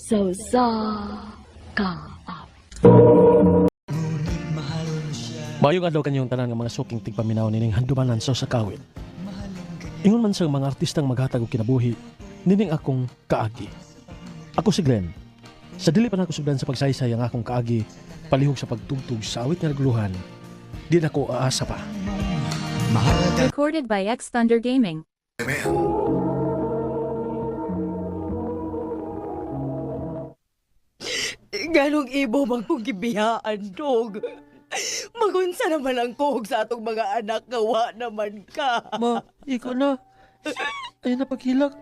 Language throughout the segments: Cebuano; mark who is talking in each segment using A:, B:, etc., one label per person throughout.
A: Sa usa ka awit.
B: Maayong adlaw kanyong tanan nga mga suking tigpaminaw nining handumanan sa usa ka awit. Ingon man sa mga artistang maghatag og kinabuhi, nining akong kaagi. Ako si Glenn. Sa dili pa nako sugdan sa pagsaysay ang akong kaagi, palihog sa pagtugtog sa awit nga naguluhan, di na ko aasa pa.
C: Recorded by X Thunder Gaming.
D: Ganong ibo man kong gibiyaan, dog. Magunsa naman ang kuhog sa atong mga anak nga wa naman ka.
B: Ma, ikaw na. Ayun na paghilak.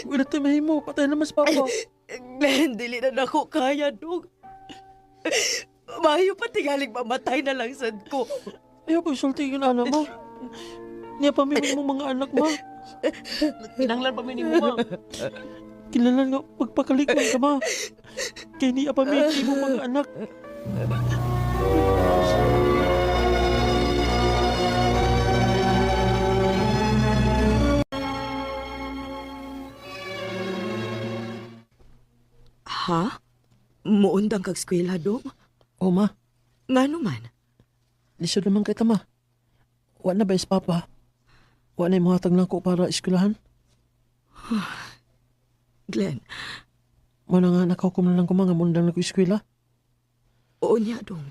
B: Wala tayo mahimo. Patay na mas papa.
D: Glenn, dili na nako kaya, dog. Mayo pa tingaling mamatay na lang sad ko.
B: Ayaw pagsulti yung anak mo. Niya pa may mong mga anak mo.
E: Kinahanglan pa mi nimo, ma.
B: Kilala nga pagpakalikman ka ma. Kaya niya pa may imong mga anak.
D: Ha? Muundang kag eskwela, dong?
B: Oh ma,
D: Ngano man?
B: lisod naman kay tama. Wa na ba is papa? Wa na yung hatag nako para eskwelahan?
D: Glenn,
B: Muna nga nakahukom na lang ko mga mundang na ko eskwela.
D: oo niya, dong.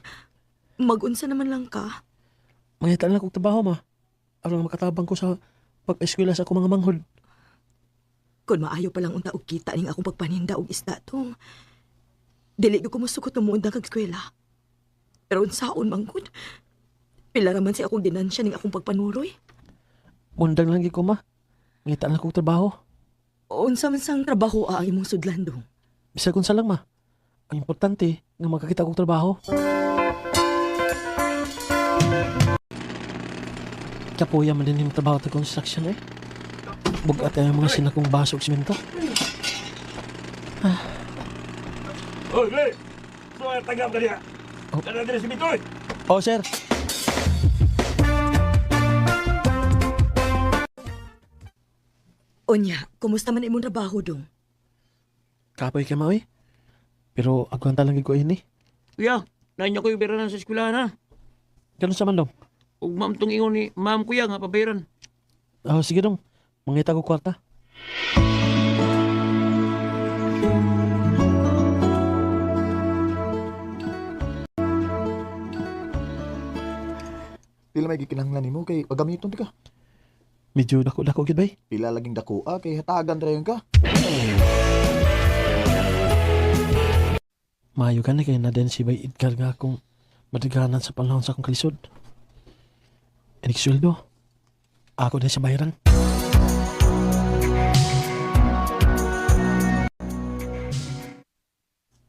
D: Magunsa naman lang ka.
B: Mangita na lang kong trabaho ma. Aron makatabang ko sa pag-eskwela sa akong mga manghod.
D: Kung maayo pa lang unta og kita ning akong pagpaninda og isda tong. Dili gyud ko mosukot nga muundang kag eskwela. Pero unsaon man gud? Pila ra man si akong ginansya ning akong pagpanuroy.
B: Mundang lang gyud ko ma. Mangita na lang kong trabaho.
D: Unsa man sang trabaho ang imong sudlan dong?
B: Bisag unsa lang ma. Ang importante nga makakita kong trabaho. Kapuya man din yung trabaho sa construction eh. Bugat ang mga sinakong baso ug simento.
E: Oy, Glenn. So ay tagam dali.
B: Oh.
E: Dali dali si Bitoy.
B: Oh, sir.
D: Unya, kumusta man imong trabaho dong?
B: Kapoy ka ma oy. Pero agwanta lang gyud ko ini.
E: Kuya, nainyo ko yung biranan sa eskwelahan ha.
B: Ganun sa man dong.
E: Ug ma'am tong ingon ni ma'am kuya nga pabayaran.
B: Oh, sige dong. Mangita ko kwarta.
F: Pila may gikinahanglan nimo kay pagamiton ti ka.
B: Medyo dako-dako gyud bay.
F: Pila laging dako ah, kay hatagan ra yun ka.
B: Maayo ka na kay na din si Bay Edgar nga akong madiganan sa panahon sa akong kalisod. Inig sweldo. Ako din sa bayaran.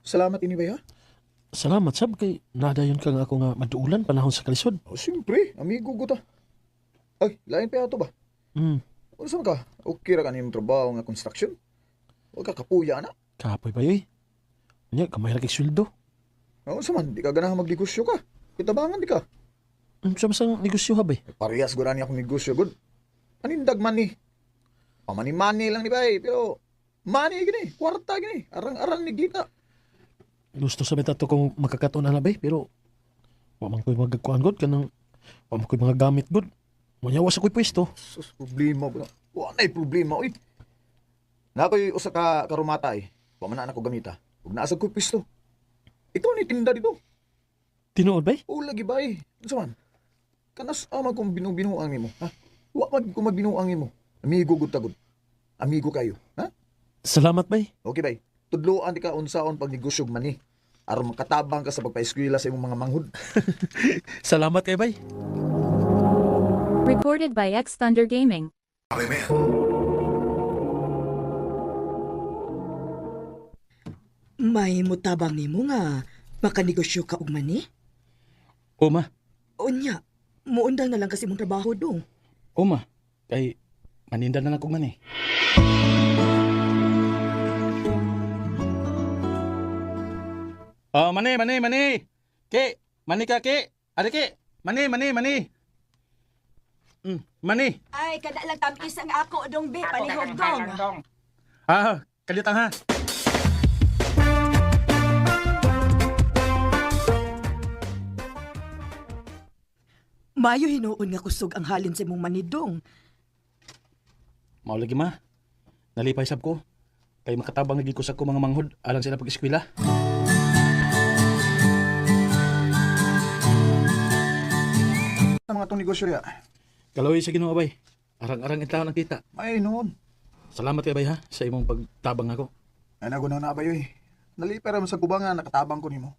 F: Salamat ini bay ha.
B: Salamat sab kay nadayon ka nga ako nga maduulan panahon sa kalisod.
F: Oh, siyempre, amigo ko ta. Ay, lain pa ato ba? Unsa man ka? Okay ra kaning trabaho nga construction. Wa ka kapuya na.
B: Kapoy ba yoy? Nya kamay ra kay sweldo.
F: Oh, unsa man, di ka ganahan magnegosyo ka. Kitabangan di ka.
B: Unsa man sang negosyo ha bay?
F: Eh, parehas gud ani akong negosyo gud. Anindag man ni. Pamani-mani lang ni bay, pero money gini, kwarta gini, arang-arang ni gita.
B: Gusto sa bitato kong makakatuon na bay pero wa man ko'y magkuan god kanang wa man ko'y mga gamit god. Munya wa sa ko'y pwesto.
F: Sus, problema ba? Wa na'y problema oy. Na ako'y usa ka karumata eh. Wa man na ako gamita. Ug naa sa ko'y pwesto. Ikaw ni tinda dito.
B: Tinuod bay?
F: O lagi ba eh? Unsa man? Kanas ama kung binubinuang nimo, ha? Wa man kung magbinuang nimo. Amigo gud tagud. Amigo kayo, ha?
B: Salamat bay.
F: Okay bay. Tudloan di ka unsaon pag negosyo og mani. Aron makatabang ka sa pagpaeskwela sa imong mga manghud.
B: Salamat kay bay.
C: Recorded by X Thunder Gaming.
D: May mutabang nimo nga makanegosyo ka og mani?
G: O ma,
D: Unya, muundang na lang kasi imong trabaho dong.
G: o ma, kay maninda na lang kog man eh. Oh, mani, mani, mani. Ki, mani ka ki. Ari ki. Mani, mani, mani. Mani.
D: Ay, kada lang tamis ang ako dong be, palihog dong.
G: Ah, kalitang ha.
D: Maayo hinuon nga kusog ang halin sa imong manidong.
G: Mao lagi ma. Nalipay sab ko. Kay makatabang lagi ko sa ko mga manghod alang sila pag-eskwela.
F: Sa mga tong negosyo riya.
G: Kaloy sa Ginoo bay. Arang-arang in taon ang kita.
F: Ay noon.
G: Salamat kay bay ha sa imong pagtabang ako.
F: Ay nagunaw na ba yoy. Nalipay ra man sa kubang nga nakatabang ko nimo.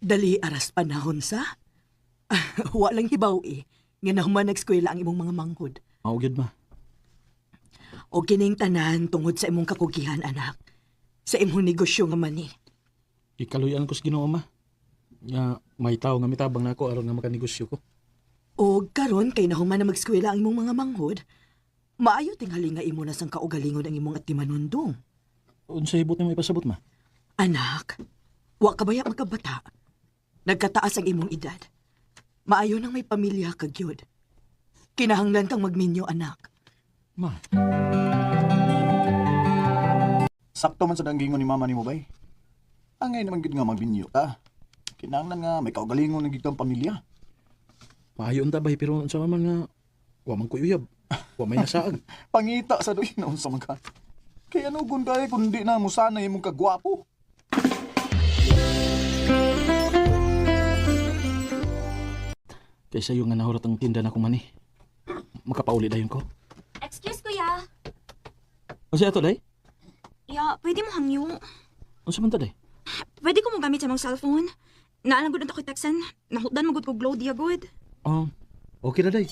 D: Dali aras panahon sa. Wa lang hibaw eh. Nga nahuman nag-eskwela ang imong mga manghod.
G: Mao gyud ma.
D: O kining tanan tungod sa imong kakugihan, anak. Sa imong negosyo nga mani.
G: Ikaluyan ko sa Ginoo ma. Nga may tawo nga mitabang nako aron nga makanegosyo ko.
D: O karon kay nahuman na mag-eskwela ang imong mga manghod, maayo tingali nga imo na sang kaugalingon ang imong atimanundong.
G: Unsa hibot nimo ipasabot ma?
D: Anak, wa ka baya magkabata. Nagkataas ang imong edad. Maayo nang may pamilya ka gyud. Kinahanglan kang magminyo, anak.
G: Ma,
F: Sakto man sa danggingon ni mama nimo bay. Angay naman gid nga magbinyo ka. Kinahanglan nga may kaugalingon na gid kang pamilya.
G: maayo unta bay pero unsa man nga wa man ko uyab. Wa may nasaag.
F: Pangita sa doy na unsa man ka. Kay ano gun kay kundi na musanay imong kagwapo.
G: Kaysa yung nga nahurot ang tinda na kong mani. Makapauli dayon ko.
H: Excuse kuya.
G: Unsa ato day?
H: Ya, pwede mo hangyo.
G: Unsa man ta day?
H: Pwede ko mo gamit sa mong cellphone. Naalang gud ko textan. Nahutdan mo gud ko glow diya gud.
G: Oh, okay na day.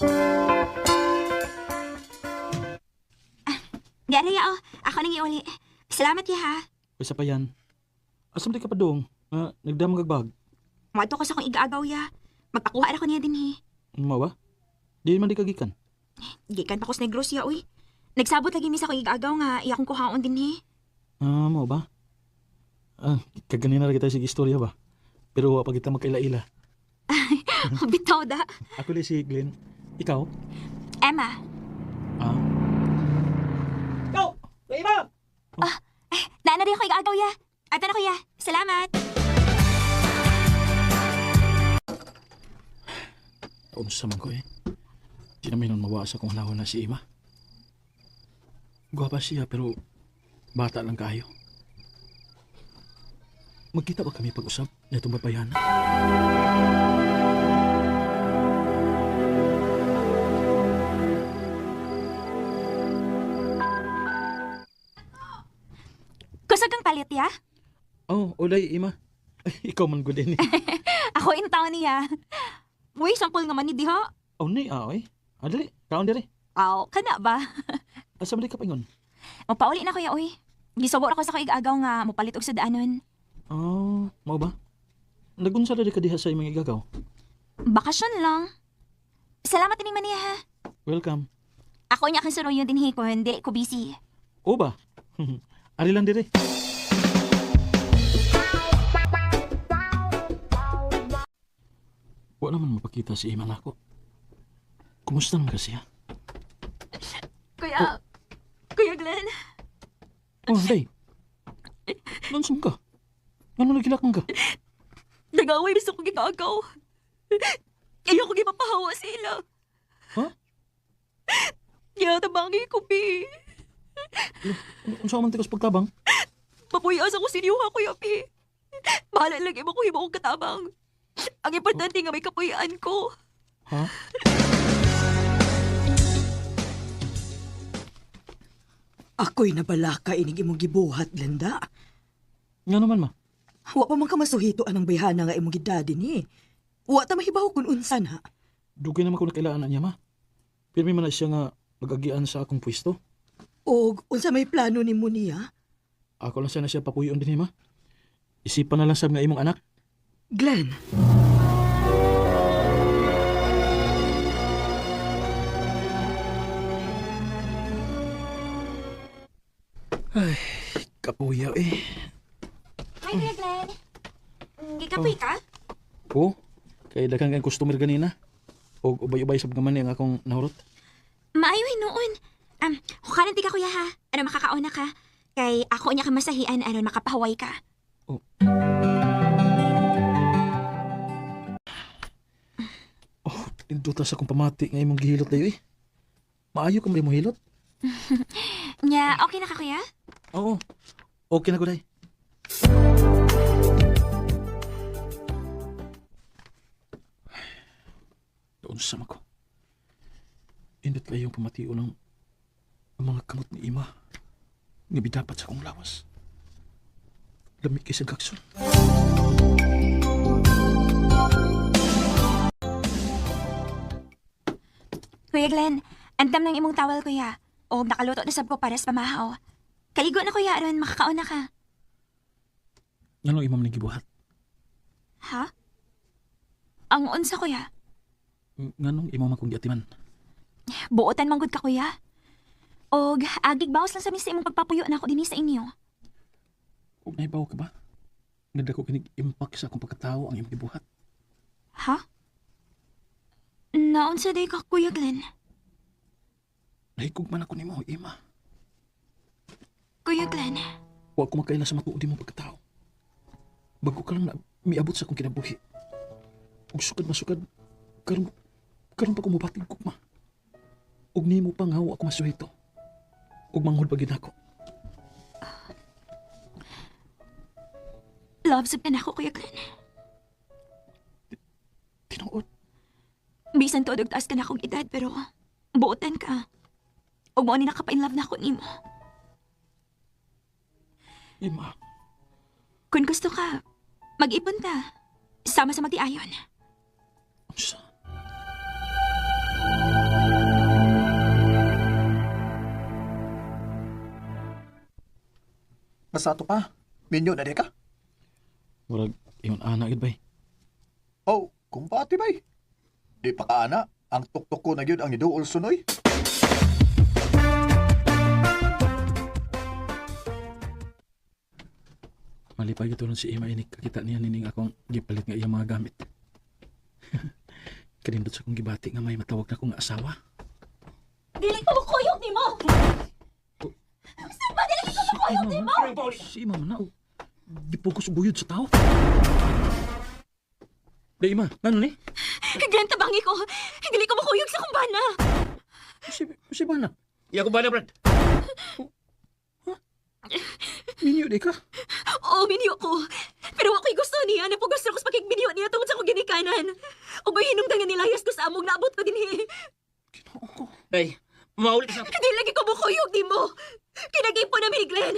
H: Di ara ya oh. Ako nang iuli. Salamat ya ha.
G: Usa pa yan. Asa man di ka padung? Nga nagdamag kag bag.
H: Moadto ko sa akong igaagaw ya. Magpakuha ra ko niya dinhi.
G: Mao ba? Di man di ka gikan.
H: Gikan pa ko sa Negros ya uy. Nagsabot lagi mi sa akong igaagaw nga iya akong kuhaon dinhi.
G: Ah, mao ba? Ah, kaganina ra kita sige istorya ba? Pero wa pa kita magkaila-ila.
H: Bitaw da.
G: Ako li si Glenn. Ikaw?
H: Emma.
G: Ah,
E: Go! Kuya
H: Ah, Naana rin ako igaagaw ya. Ato na kuya. Salamat.
G: unsa man ko eh. Di namin nun mawa sa kung hanahon na si Ima. Gwapa siya pero bata lang kayo. Magkita ba kami pag-usap na itong babayan?
H: Kusog kang palit ya.
G: Oh, ulay Ima. Ay, ikaw man gud eh.
H: Ako in town niya. Uy, sampol nga man ni diha.
G: Oh, ni ah, oy. Adali, kaon diri.
H: Aw, kana ba?
G: Asa man di ka paingon?
H: Mapauli na kuya, uy. Gisugo ra ko sa kaigagaw nga mopalit og sudaanon.
G: Oh, mao ba? Nagunsa ra di ka diha sa imong igagaw.
H: Bakasyon lang. Salamat ining maniya ha.
G: Welcome.
H: Ako niya kang suruyon din hikon, dili ko busy.
G: O ba? Ari lang diri. Wa naman mapakita si Ima nako. Kumusta naman kasi ha?
H: Kuya, Kuya Glenn,
G: Oh, day. Nansam ka? Ano nagilak man ka?
H: nag-away gusto ko gigagaw. Ayaw ko gipapahawa sila.
G: Ha?
H: Ya, tabangi ko, pi.
G: Unsa man tikas pagtabang?
H: Papuyaas ako sinyo ha, Kuya Pi. Bahala lang imo ko himo kong katabang. Ang importante nga may kapuyaan ko.
G: Ha?
D: Ako'y nabalaka inig imong gibuhat, Glenda.
G: Nga naman ma.
D: Wa pa man ka masuhito anang bayhana nga imong gidadi ni. Wa ta mahibaw kun unsa na.
G: Dugay naman ko nakailaan na niya ma. Pirmi man na siya nga magagian sa akong pwesto.
D: Og unsa may plano nimo niya?
G: Ako lang sana siya papuyon din ma. Isipan na lang sab nga imong anak.
D: Glenn,
G: Kapuyaw eh.
H: Hi, Kuya Glenn. Gikapoy ka?
G: Oo. Kay daghang kang customer ganina. Og ubay-ubay sab nga man ang akong nahurot.
H: Maayo noon. Hukaran ti ka kuya ha. Ano makakauna ka? Kay ako niya kamasahian aron makapahuway ka.
G: Oh. Nindota sa akong pamati nga imong gihilot dayo eh. Maayo ka mo hilot?
H: Nya, okay na ka, kuya?
G: Oo. Okay na ko day. Doon sa ko. Indot layong pamatiyo ng ang mga kamot ni Ima. Nga bidapat sa akong lawas. Lamig kay sa gakson.
H: Kuya Glenn, andam ng imong tawal, kuya. O nakaluto na sab ko para sa pamahaw. Kaigo na, kuya, aron makakaon na ka.
G: Nganong imam ning gibuhat?
H: Ha? Ang unsa, kuya?
G: Nganong imam akong giatiman?
H: Buotan manggod ka, kuya. Og agig bawas lang sa mi sa imong pagpapuyo na ako dinhi sa inyo.
G: Ug nahibaw ka ba? Nga dako kinig impact sa akong pagkatao ang imong gibuhat.
H: Ha? Naunsa day ka, Kuya Glenn?
G: Nahigugman ako nimo, Ima.
H: Kuya Glenn,
G: Wa ko makaila sa matuod mo pagkatao. Bago ka lang na miabot sa akong kinabuhi. Ug sukad masukad, karon karon pa ko mobating gugma. Ug nimo pa nga wa ako masuhito. Ug manghod pa gid ako.
H: love sab ka na ako, Kuya Glenn.
G: Tinuod,
H: Bisan tuod og taas ka na akong edad, pero buotan ka. Ug mao ni nakapa-in love na ako nimo.
G: Ima.
H: Kung gusto ka, mag-ipon ta. Sama sa magtiayon.
G: Unsa?
F: Masato pa. Minyo na di ka?
G: Murag ingon ana gid bay.
F: Oh, kumpati bay. Di pa ka ana. Ang tuktok ko na gyud ang iduol sunoy.
G: Malipay gid si Ima ini kakita niya nining akong gipalit nga iyang mga gamit. Kanindot sa akong gibati nga may matawag na akong asawa.
H: Dili ko mukuyog nimo. Sa ba dili ko mukuyog nimo?
G: Si Ima man na. oh. Gipokus og buyod sa tao. Di Ima, ngano ni?
H: Glenn, tabangi ko. Dili ko mukuyog sa kumbana.
G: Si ba na?
E: Iya ko ba na, Brad?
G: Minyo di ka?
H: Oo, minyo ko. Pero ako'y gusto niya. Napugos ko sa pakigminyo niya tungod sa akong ginikanan. Ug may hinungdan nga nilayas ko sa among naabot ko dinhi.
G: Ginoo ko.
E: Ay, maulit sa...
H: Hindi lagi ko mukuyog nimo. Kinag-ipon na mi ni Glenn.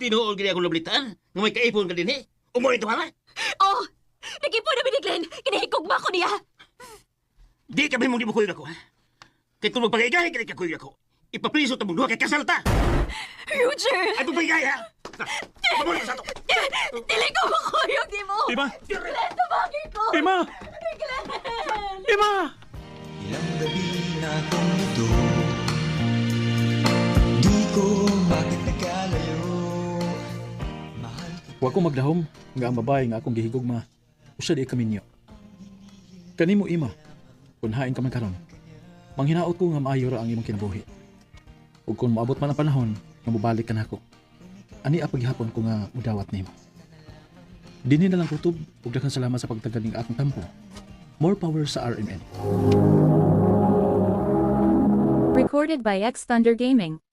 E: Tinuol gini akong nabalitaan. Nga may kaipon ka din, eh. Umuwi ito, ha?
H: Oh, nag-ipon na mi ni Glenn. Kinahigugma ko niya.
E: Di kami mong di mo ako, ha? Kaya kung magpagaygay, kaya kakuyog ako. Ipapriso ta mong duha kay kasal ta.
H: Roger!
E: Ay, pagpagaygay, ha? Pamuli sa to.
H: Dili ko mukuyog nimo.
G: Ima!
H: Glenn, tabangi ko.
G: Ima!
H: Glenn!
G: Ima!
I: Ilang gabi na akong ito. Di ko bakit nagkalayo. Mahal kita.
G: Wa ko magdahom nga ang babae nga akong gihigugma usa di ka minyo. Kanimo Ima, kun hain ka man karon, manghinaot ko nga maayo ra ang imong kinabuhi. Ug kung moabot man ang panahon nga mobalik ka nako. Ani ang paghihapon ko nga mudawat nimo. Dinhi na lang kutob ug daghang salamat sa pagtagad ning akong tampo. More power sa RMN.
C: Recorded by X Thunder Gaming.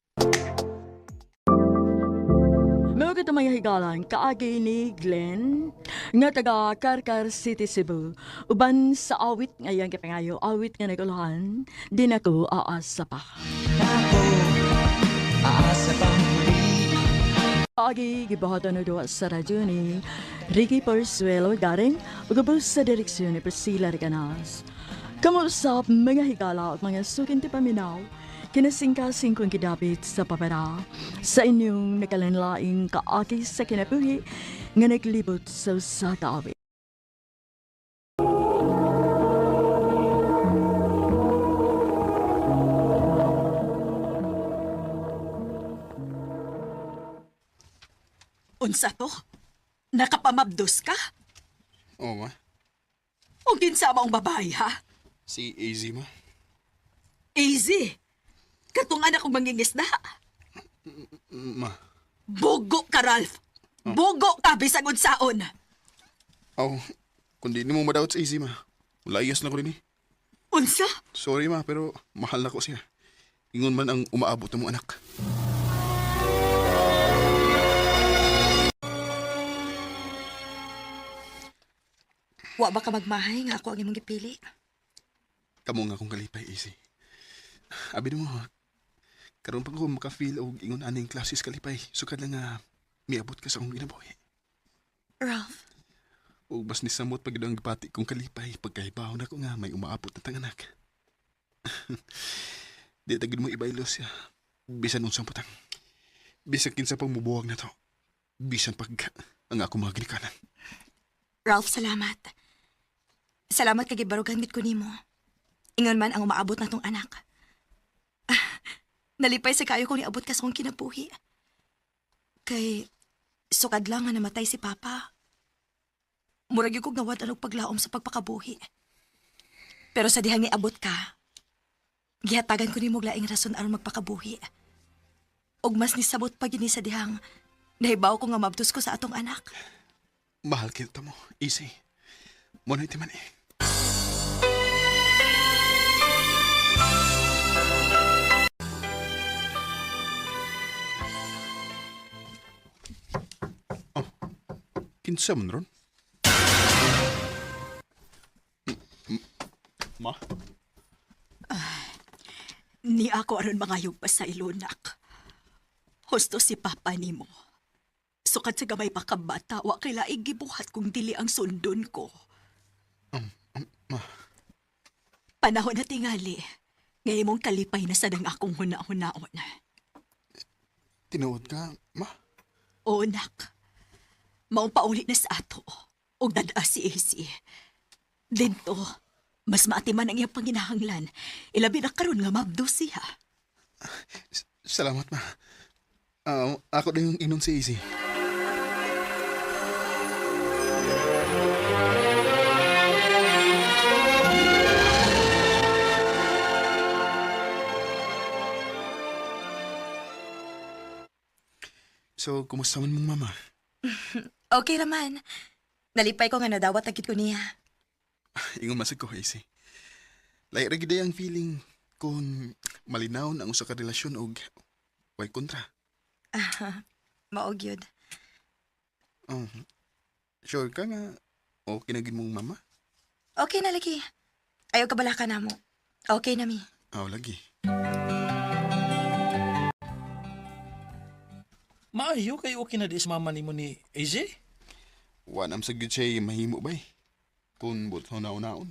D: Mga katamay higalan, kaagi ni Glenn, nga taga Karkar City, Cebu. Uban sa awit ngayang kapangayo, awit nga nagulahan, din ako aasa pa.
I: Ako, aasa pang muli.
D: Kaagi gibuhatan na duwa sa radyo ni Ricky Porsuelo Garing, ug sa direksyon ni Priscilla Reganas. Kamuusap mga higala at mga sukinti paminaw, kinasingkasing kong gidapit sa papara sa inyong nakalanlaing kaagi sa kinabuhi nga naglibot sa usa ka awit.
J: Unsa to? Nakapamabdos ka?
K: Oo, ma.
J: O kinsa maong babae, ha?
K: Si AZ, ma.
J: Easy. Katong anak kong mangingisda.
K: Ma.
J: Bugo ka, Ralph. Bugo ka, bisag unsaon.
K: Aw, kung di mo madawat sa AZ, ma. Layas na ko rin eh.
J: Unsa?
K: Sorry ma, pero mahal na ko siya. Ingon man ang umaabot na mong anak.
D: Wa ba ka magmahay nga ako ang imong gipili?
K: Kamo nga akong kalipay, Easy. Abi mo, karon pa ko maka-feel og ingon aning klases kalipay. Sukad lang nga miabot ka sa akong ginabuhi.
D: Ralph,
K: Ug bas ni samot pag ang gipati kong kalipay pagkahibaw na ko nga may umaabot na tanganak. Di tagid mo ibaylo siya. Bisan unsang putang. Bisan kinsa pang mubuwag na to. Bisan pag ang ako mga ginikanan.
D: Ralph, salamat. Salamat kay gibarugan gid ko nimo. Ingon man ang umaabot na tong anak. Ah, nalipay sa kayo kung niabot ka sa akong kinabuhi. Kay sukad lang nga namatay si Papa. Murag yung kog nawad-an og paglaom sa pagpakabuhi. Pero sa dihang niabot ka, gihatagan ko nimo og laing rason aron magpakabuhi. Og mas nisabot pa gini sa dihang nahibaw ko nga mabdos ko sa atong anak.
K: Mahal kita mo, Easy. Mo na man eh. Oh, kinsa man ron? Ma?
J: Ni ako aron mangayog pa sa ilunak. Husto si papa nimo. Sukad sa gamay pa ka bata, wa kay laing gibuhat kung dili ang sundon ko.
K: Ma,
J: Panahon na tingali, ngay mong kalipay na sad ang akong huna-hunaon.
K: tinuod ka, ma?
J: Oo, nak. Maong pauli na sa ato. Og dada si AC. Dito, mas maatiman ang iyang panginahanglan. Ilabi na karon nga mabdo siya.
K: Salamat, ma. Ah, ako na yung inon si Easy. So, kumusta man mong mama?
D: Okay raman. Nalipay ko nga nadawat agad ko niya.
K: Ingon masig ko, Easy. Lahi ra gid ang feeling kung malinaw ang usa ka relasyon og way kontra.
D: Maog yun.
K: Oh, sure ka nga okay na gid mong mama?
D: Okay na lagi. Ayaw kabalaka na mo. Okay na mi.
K: Aw, lagi.
G: Maayo kay okay na di sa mama nimo ni AZ.
K: Wanam sa gyud siya mahimo bay. Kung buto na unaon.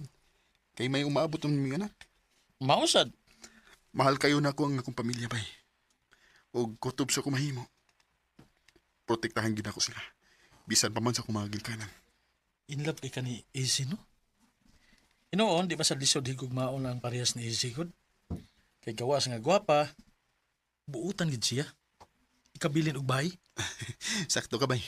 K: Kay may umaabot ang mga anak.
G: Mausad.
K: Mahal kayo na ako ang akong pamilya bay. Og kutob sa kumahimo. Protektahan gid ako sila. Bisan pa man sa kumagil kanan.
G: In love kay ka ni AZ, no? Inoon, di ba sa lisod higugmaon ang parehas ni AZ gud? Kay gawas nga gwapa, buutan gid siya. Ikabilin og bahay.
K: Sakto ka bay.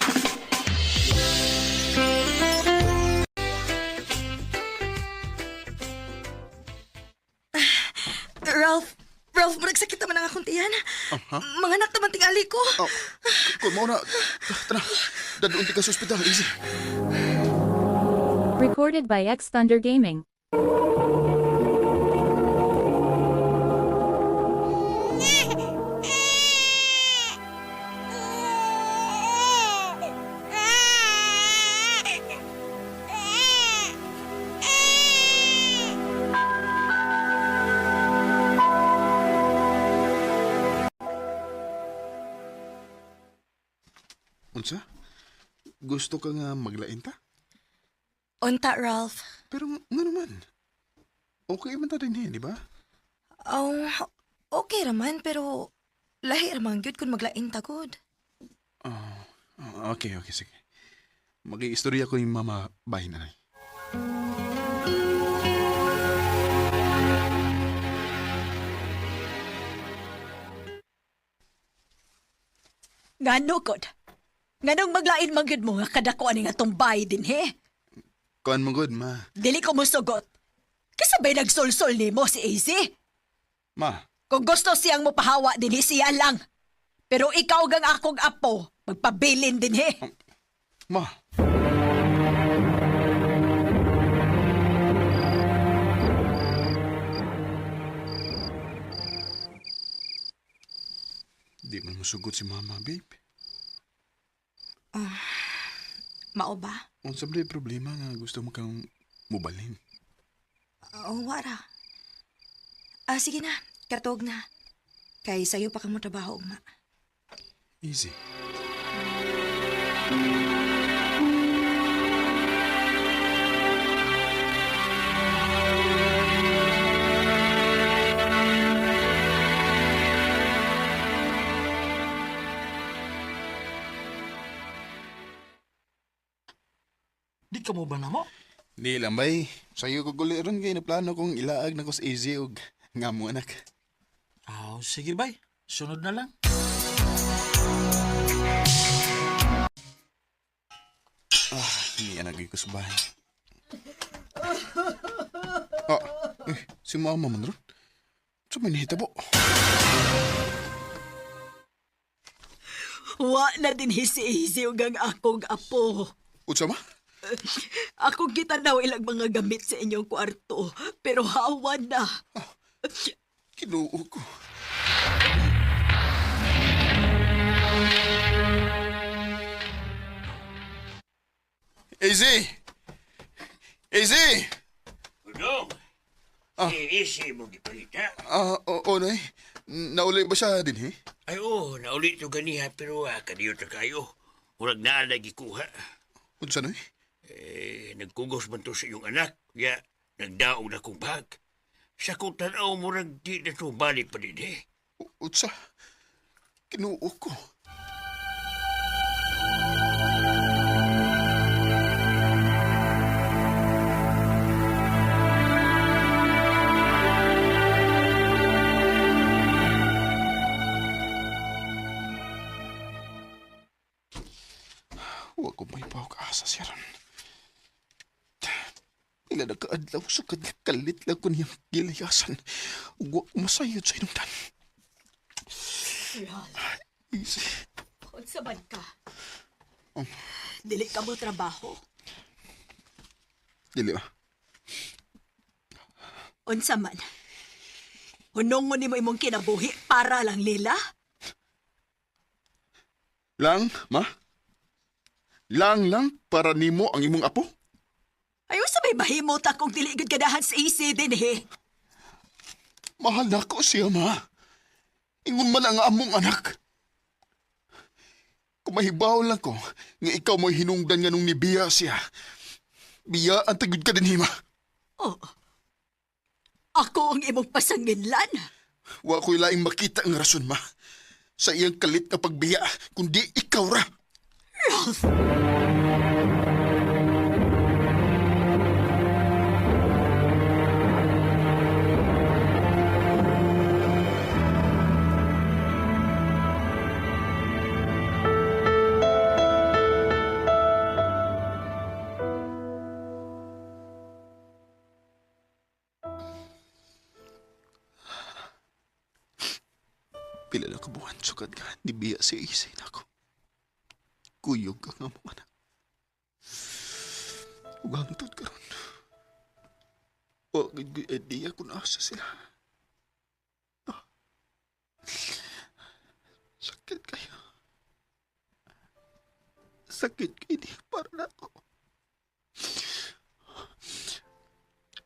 D: Ralph, Ralph, murag sakit naman ang akong tiyan.
K: ha?
D: Mga anak naman tingali ko.
K: Oh, kung mao na, tara, dadunti ka sa ospital, easy.
C: Recorded by X Thunder Gaming.
K: Unsa? Gusto ka nga maglain ta?
D: Unta, Ralph.
K: Pero nga naman. Okay man ta din eh, di ba?
D: Oh, okay raman, pero lahi raman gyud kung maglain ta gud.
K: Oh, okay, okay, sige. Mag-iistorya ko yung mama bahin anay.
J: Ngano god? Nganong maglain man gyud mo nga kadako ani nga tong bahay din he?
K: Kuan mo good, ma.
J: Dili ko mosugot. Kasabay nagsulsul nimo si AZ.
K: Ma,
J: Kung gusto siyang mopahawa dinhi siya lang. Pero ikaw gang akong apo, magpabilin dinhi.
K: ma. Musugot si mama, babe.
D: Mao ba?
K: Unsa ba problema nga gusto mo kang mubalhin?
D: Oo, wara. Ah, sige na. Katog na. Kay sayo pa ka mo trabaho, ugma.
K: Easy.
B: Di ka mo ba na mo?
K: Di lang bay. Sayo ko guli ron kay naplano kong ilaag na ko sa easy og nga mo anak.
B: Aw, sige bay. Sunod na lang.
K: Ah, hindi anak ko sa bahay. Ah, eh, si mama man ron. Sa may nahitabo.
J: Wa na din hisi-hisi og ang akong apo.
K: Unsa ma?
J: Akong gitanaw ilang mga gamit sa inyong kwarto, pero hawa na.
K: Kinuo ko. Easy! Easy!
E: Udong!
K: Ah.
E: Eh, easy mo gipalita.
K: Ah, oo, nay. Nauli ba siya din, eh?
E: Ay, oo, nauli to ganiha, pero kadiyo ta kayo. Murag naa lagi kuha.
K: Unsa, nay?
E: Eh, nagkugos man to sa iyong anak. Ya, nagdaog na kong bag. Sa kong tanaw, murag di na to balik pa din eh.
K: Unsa? Kinuo ko. Huwag ko may asa siya ron. Ila nagkaadlaw sukad nga kalit lang ko niyang gilayasan. Ug wa ko masayod sa inong tan. Easy.
J: Unsa man ka? Dili ka mo trabaho.
K: Dili ba?
J: Unsa man? Hunongon nimo imong kinabuhi para lang lila?
K: Lang, ma? Lang lang para nimo ang imong apo?
J: Ay, unsa may mahimot akong dili gud ganahan sa AC din eh.
K: Mahal na ko siya, ma. Ingon man ang among anak. Kung mahibaw lang ko, nga ikaw mo'y hinungdan nga nung nibiya siya. Biya ang tagud ka din, hima.
J: Oh. Ako ang imong pasanginlan.
K: Wa ko'y laing makita ang rason, ma. Sa iyang kalit nga pagbiya, kundi ikaw ra.
J: Ralph!
K: Pila na kabuhan sukad ka, nibiya si Isay na ako. Kuyog ka nga mong anak. Ug hangtod karon. Wa gid ko'y idea kung asa sila. Ah. Sakit kayo. Sakit kayo di para na ako.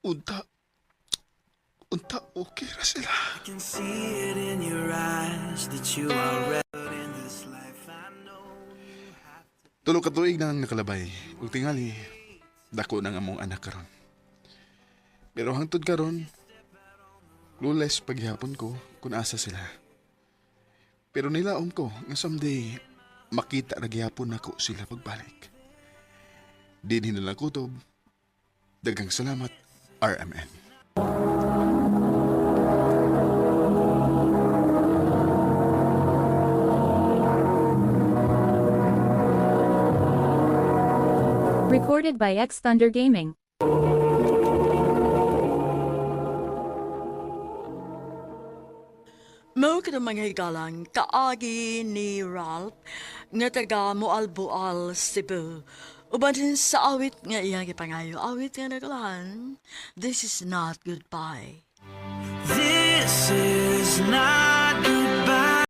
K: Unta. Unta okay ra sila.
I: Can see it in your eyes that you are ready in this life. I know.
K: Tulo ka tuig na ang nakalabay. Ug tingali, dako nang among anak karon. Pero hangtod karon, clueless paghihapon ko kung asa sila. Pero nilaom ko nga someday makita ra gihapon nako sila pagbalik. Dinhi na lang kutob. Daghang salamat, RMN.
C: Recorded by X Thunder Gaming.
L: Mao ka mga higalang kaagi ni Ralph nga taga Moalboal, Cebu. Uban din sa awit nga iyang gipangayo, awit nga nagulahan, This is not goodbye.
I: This is not goodbye.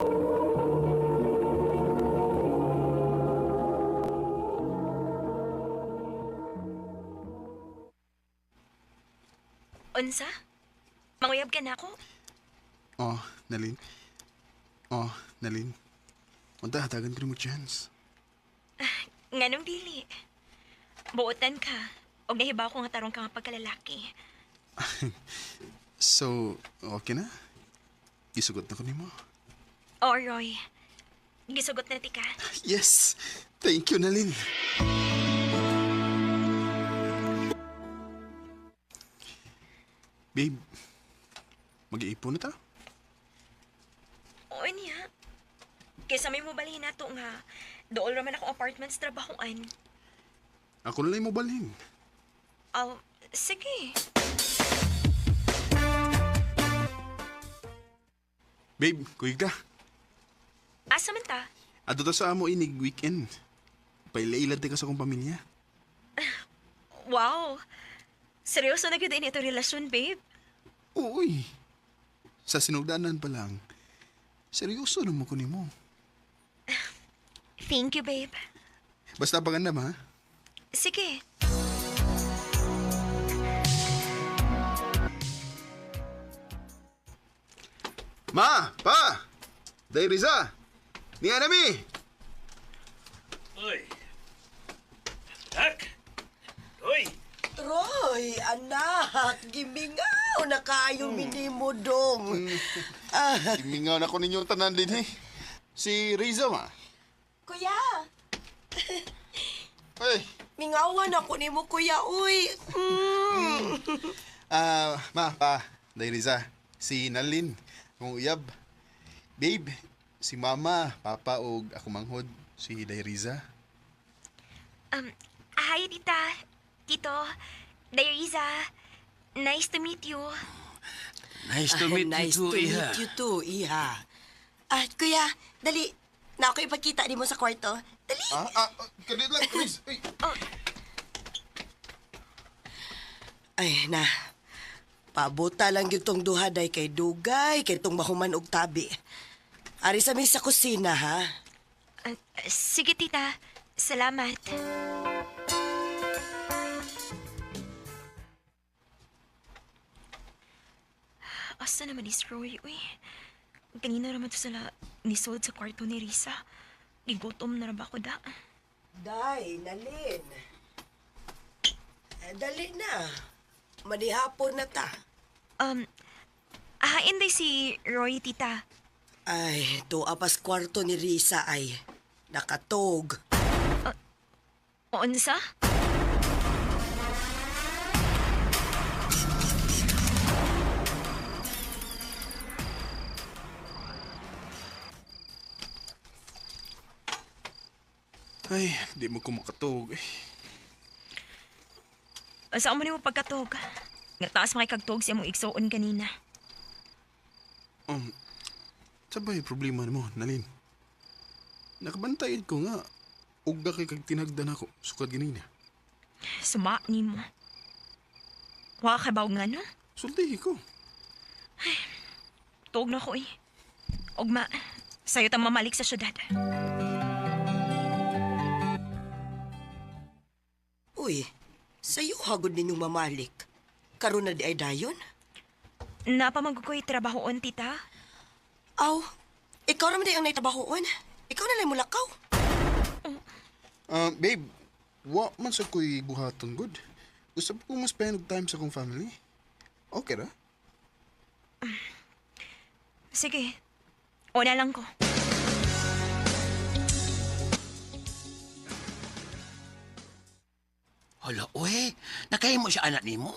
H: Unsa? Manguyab ka na ako?
K: Oh, Nalin. Oh, Nalin. Unta, hatagan ko mo chance.
H: Nganong dili? Buotan ka. Og nahibaw ko nga tarong ka nga pagkalalaki.
K: So, okay na? Isugot na ko nimo.
H: Oh, Roy. Gisugot na tika.
K: Yes! Thank you, Nalin. Babe, mag-iipon na ta?
H: Oo niya. Kaysa may mobalhin na to nga. Dool raman akong apartment sa trabahoan.
K: Ako na lang mobalhin.
H: Aw, sige.
K: Babe, kuyog ka.
H: Asa man ta?
K: Ato ta sa amo inig weekend. Paila-ilad ka sa akong pamilya.
H: Wow! Seryoso na gyud ini ito relasyon, babe.
K: Uy! Sa sinugdanan pa lang, seryoso na mo ko nimo.
H: Thank you, babe.
K: Basta pagandam ha?
H: Sige.
K: Ma! Pa! Day Riza! Ni Anami!
E: Uy. Tak. Uy.
M: Roy, anak, gimingaw na kayo minimo dong. Ah,
K: Imingaw na ko ninyong tanan din eh. Si Riza ma.
D: Kuya!
K: Ay!
M: Mingawan ako nimo kuya, uy. Mm.
K: Ah, ma, pa, Day Riza. Si Nalin, akong uyab. Babe, si mama, papa og ako manghod, si Day Riza.
H: Hi, tita. Tito. Dayriza. Nice to meet you.
E: Nice to meet
M: nice
E: you too,
M: to
E: iha.
M: meet you too, iha. Ah, kuya, dali. Na ako ipakita nimo sa kwarto. Dali.
K: Ah, kadit lang, please. Uy.
M: Ay, na. Pabuta lang gyud tong duha day kay dugay kay tong mahuman og tabi. Ari sa mi sa kusina ha.
H: Ah, sige, tita. Salamat. Asa naman is Roy, uy? Kanina naman to sila nisold sa kwarto ni Risa. Gigutom na ra ba ako da?
M: Day, Nalin. Eh, dali na. Manihapon na ta.
H: Um, ahain day si Roy, tita.
M: Ay, tuwa pas kwarto ni Risa ay nakatog.
H: Unsa?
K: Ay, di mo ko makatug. Eh.
H: Asa mo nimo pagkatog? Nga taas makikagtog si among igsuon kanina.
K: Sabay problema mo, Nalin. Nakabantay ko nga. Ugda kay kag tinagdan ako, sukad ganina.
H: Suma nimo. Wa ka baw nga no?
K: Sultihi ko.
H: Tuog na ko eh. Ugma, sayo ta mamalik sa syudad.
M: Uy, sayo hagod ninyong mamalik. Karon na di ay dayon?
H: Napamanggukoy trabahoon, tita.
M: Aw, ikaw raman di ang naitabahoon. Ikaw na lang mulakaw.
K: Ah, babe, wa man sa ko'y buhaton good. Gusto ko mas spend og time sa akong family. Okay ra?
H: Sige, una lang ko.
E: Hala, uy. Nakahimo siya anak nimo.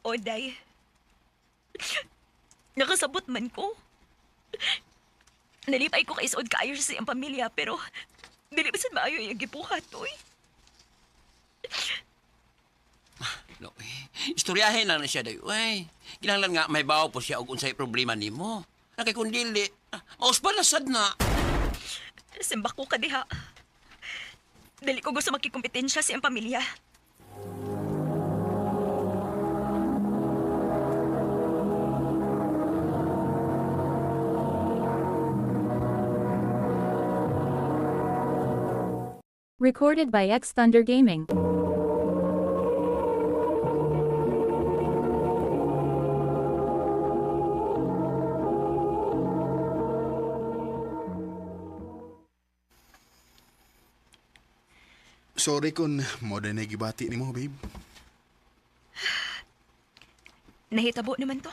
H: O, day. Nakasabot man ko. Nalipay ko kay isuod kaayo siya sa iyang pamilya, pero dili ba sad maayo iyang gibuhat, uy.
E: Hala, uy. Istoryahin lang na siya day, uy. Kinahanglan nga may bawo po siya og unsay problema nimo. Nakay kung dili, mauspa na sad na.
H: Simbak ko ka diha. Dili ko gusto makikompetensya sa iyang pamilya.
C: Recorded by X Thunder Gaming.
K: Sorry kung mo na gibati nimo, babe.
H: Nahitabo naman to.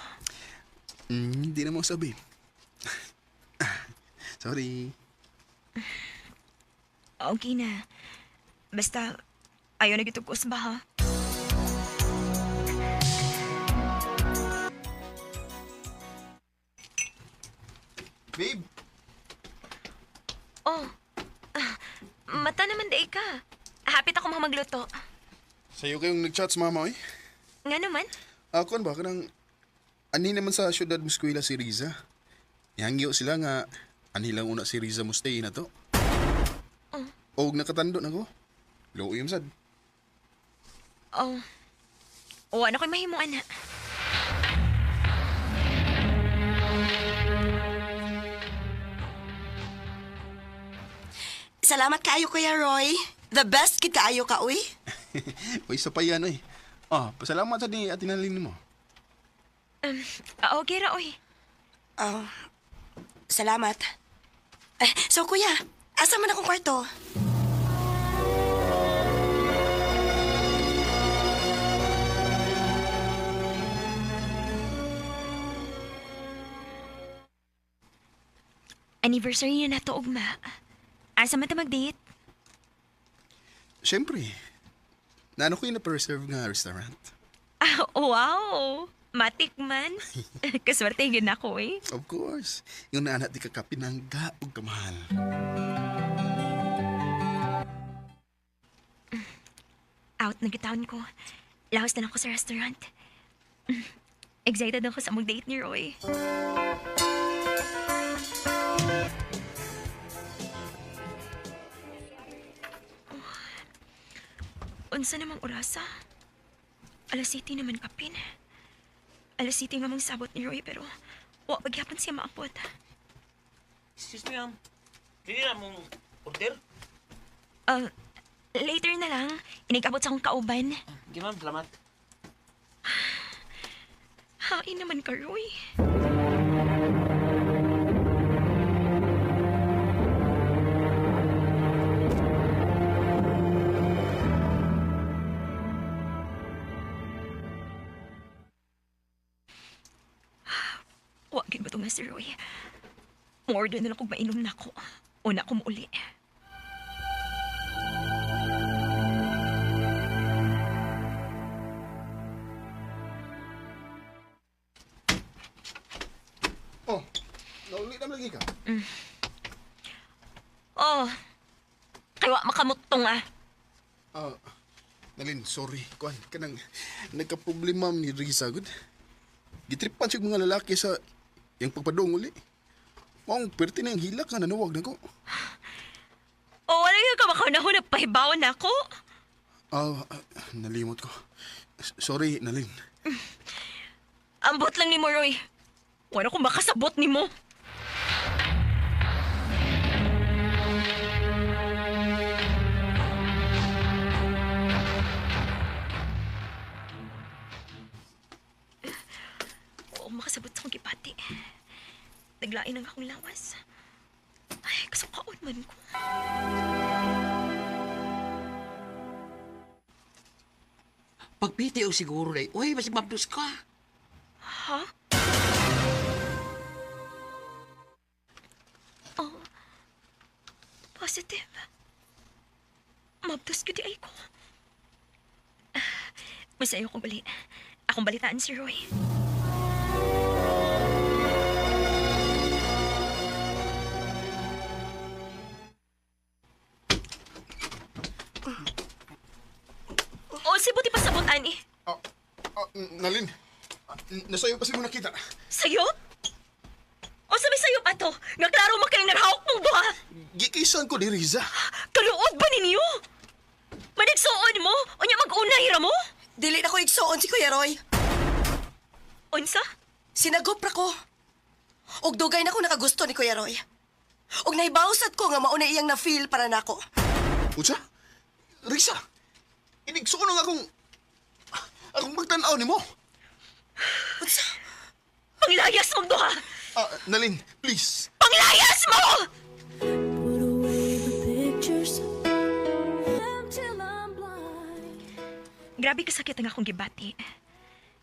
K: Hindi na mo sa babe. Sorry.
H: Okay na. Basta, ayaw na gitog ba ha?
K: Babe!
H: Oh, mata naman day ka. Hapit ako magluto.
K: Sa'yo kayong nag-chat sa mama, eh.
H: Nga naman.
K: Ako ba, kanang... Ani naman sa syudad mo eskwela si Riza. Ihangyo sila nga, ani lang una si Riza mo stay na to.
H: Oh.
K: Og nakatando na ko. Luoy sad.
H: Oh. O, ano ko'y mahimo, ana?
M: Salamat kaayo, Kuya Roy. The best kid kaayo ka, uy.
K: Uy, isa pa yan, eh. Ah, pasalamat sa ni Ate Nalin mo.
H: Okay ra, oy.
M: Oh, salamat. Eh, so, Kuya, asa man akong kwarto?
H: Anniversary na nato, ugma. Asa man ta mag-date?
K: Siyempre. Naano ko yung na-preserve nga restaurant.
H: Ah, wow! Matik man. Kaswerte yun ako, eh.
K: Of course. Yung naanak di ka kapinangga og kamahal.
H: Out na gitawon ko. Lahos na lang ako sa restaurant. Excited ako sa mag-date ni Roy. Oh. Unsa namang orasa? 7:00 naman kapin. 7:00 nga mang sabot ni Roy pero wa pagyapon siya maabot.
E: Excuse me, ma'am. Dili na mong order?
H: Later na lang. Inigabot sa akong kauban.
E: Sige, ma'am. Salamat.
H: Hain naman ka, Roy. Wag ba ito nga si Roy? Mo-order na lang kung mainom na ako. Una ko muuli.
K: Oh, nauli na lagi ka.
H: Oh, kay wa makamutong ah.
K: Nalin, sorry. Kuan, kanang nagka-problema ni Riza, gud. Gitripan siya mga lalaki sa yang pagpadong uli. Maong perti na yung hilak nga nanawag na ko.
H: Oh, wala yung kamakaw na pahibawan na ako.
K: Nalimot ko. Sorry, Nalin.
H: Ambot lang ni mo, Roy. Wala ko makasabot ni mo. Oo, makasabot sa akong gipati. Naglain ang akong lawas. Ay, kasukaon man ko.
E: Pagpiti o siguro day. Uy, basig mabdos ka.
H: Ha? Oh, positive. Mabdos gyud ay ko. Masayo kong bali. Akong balitaan si Roy. Oh, si buti pa sabot, ani.
K: Nalin, nasayo pa mo nakita.
H: Sayop? O sabi sayop ato? Nga klaro mo kayong narhawak mong duha.
K: Gikisan ko ni Riza.
H: Kaluod ba ninyo? Manigsuon mo? Unya mag-una hira mo?
M: Dili na ko igsuon si Kuya Roy.
H: Unsa?
M: Sinagop ra ko. Og dugay na ko nakagusto ni Kuya Roy. Og nahibawsat ko nga mauna iyang na-feel para nako.
K: Unsa? Riza, inigsuon ang akong magtan-aw nimo.
M: Unsa?
H: Panglayas mong duha!
K: Nalin, please.
H: Panglayas mo!
C: Put away the pictures. Till
H: Grabe kasakit ang akong gibati.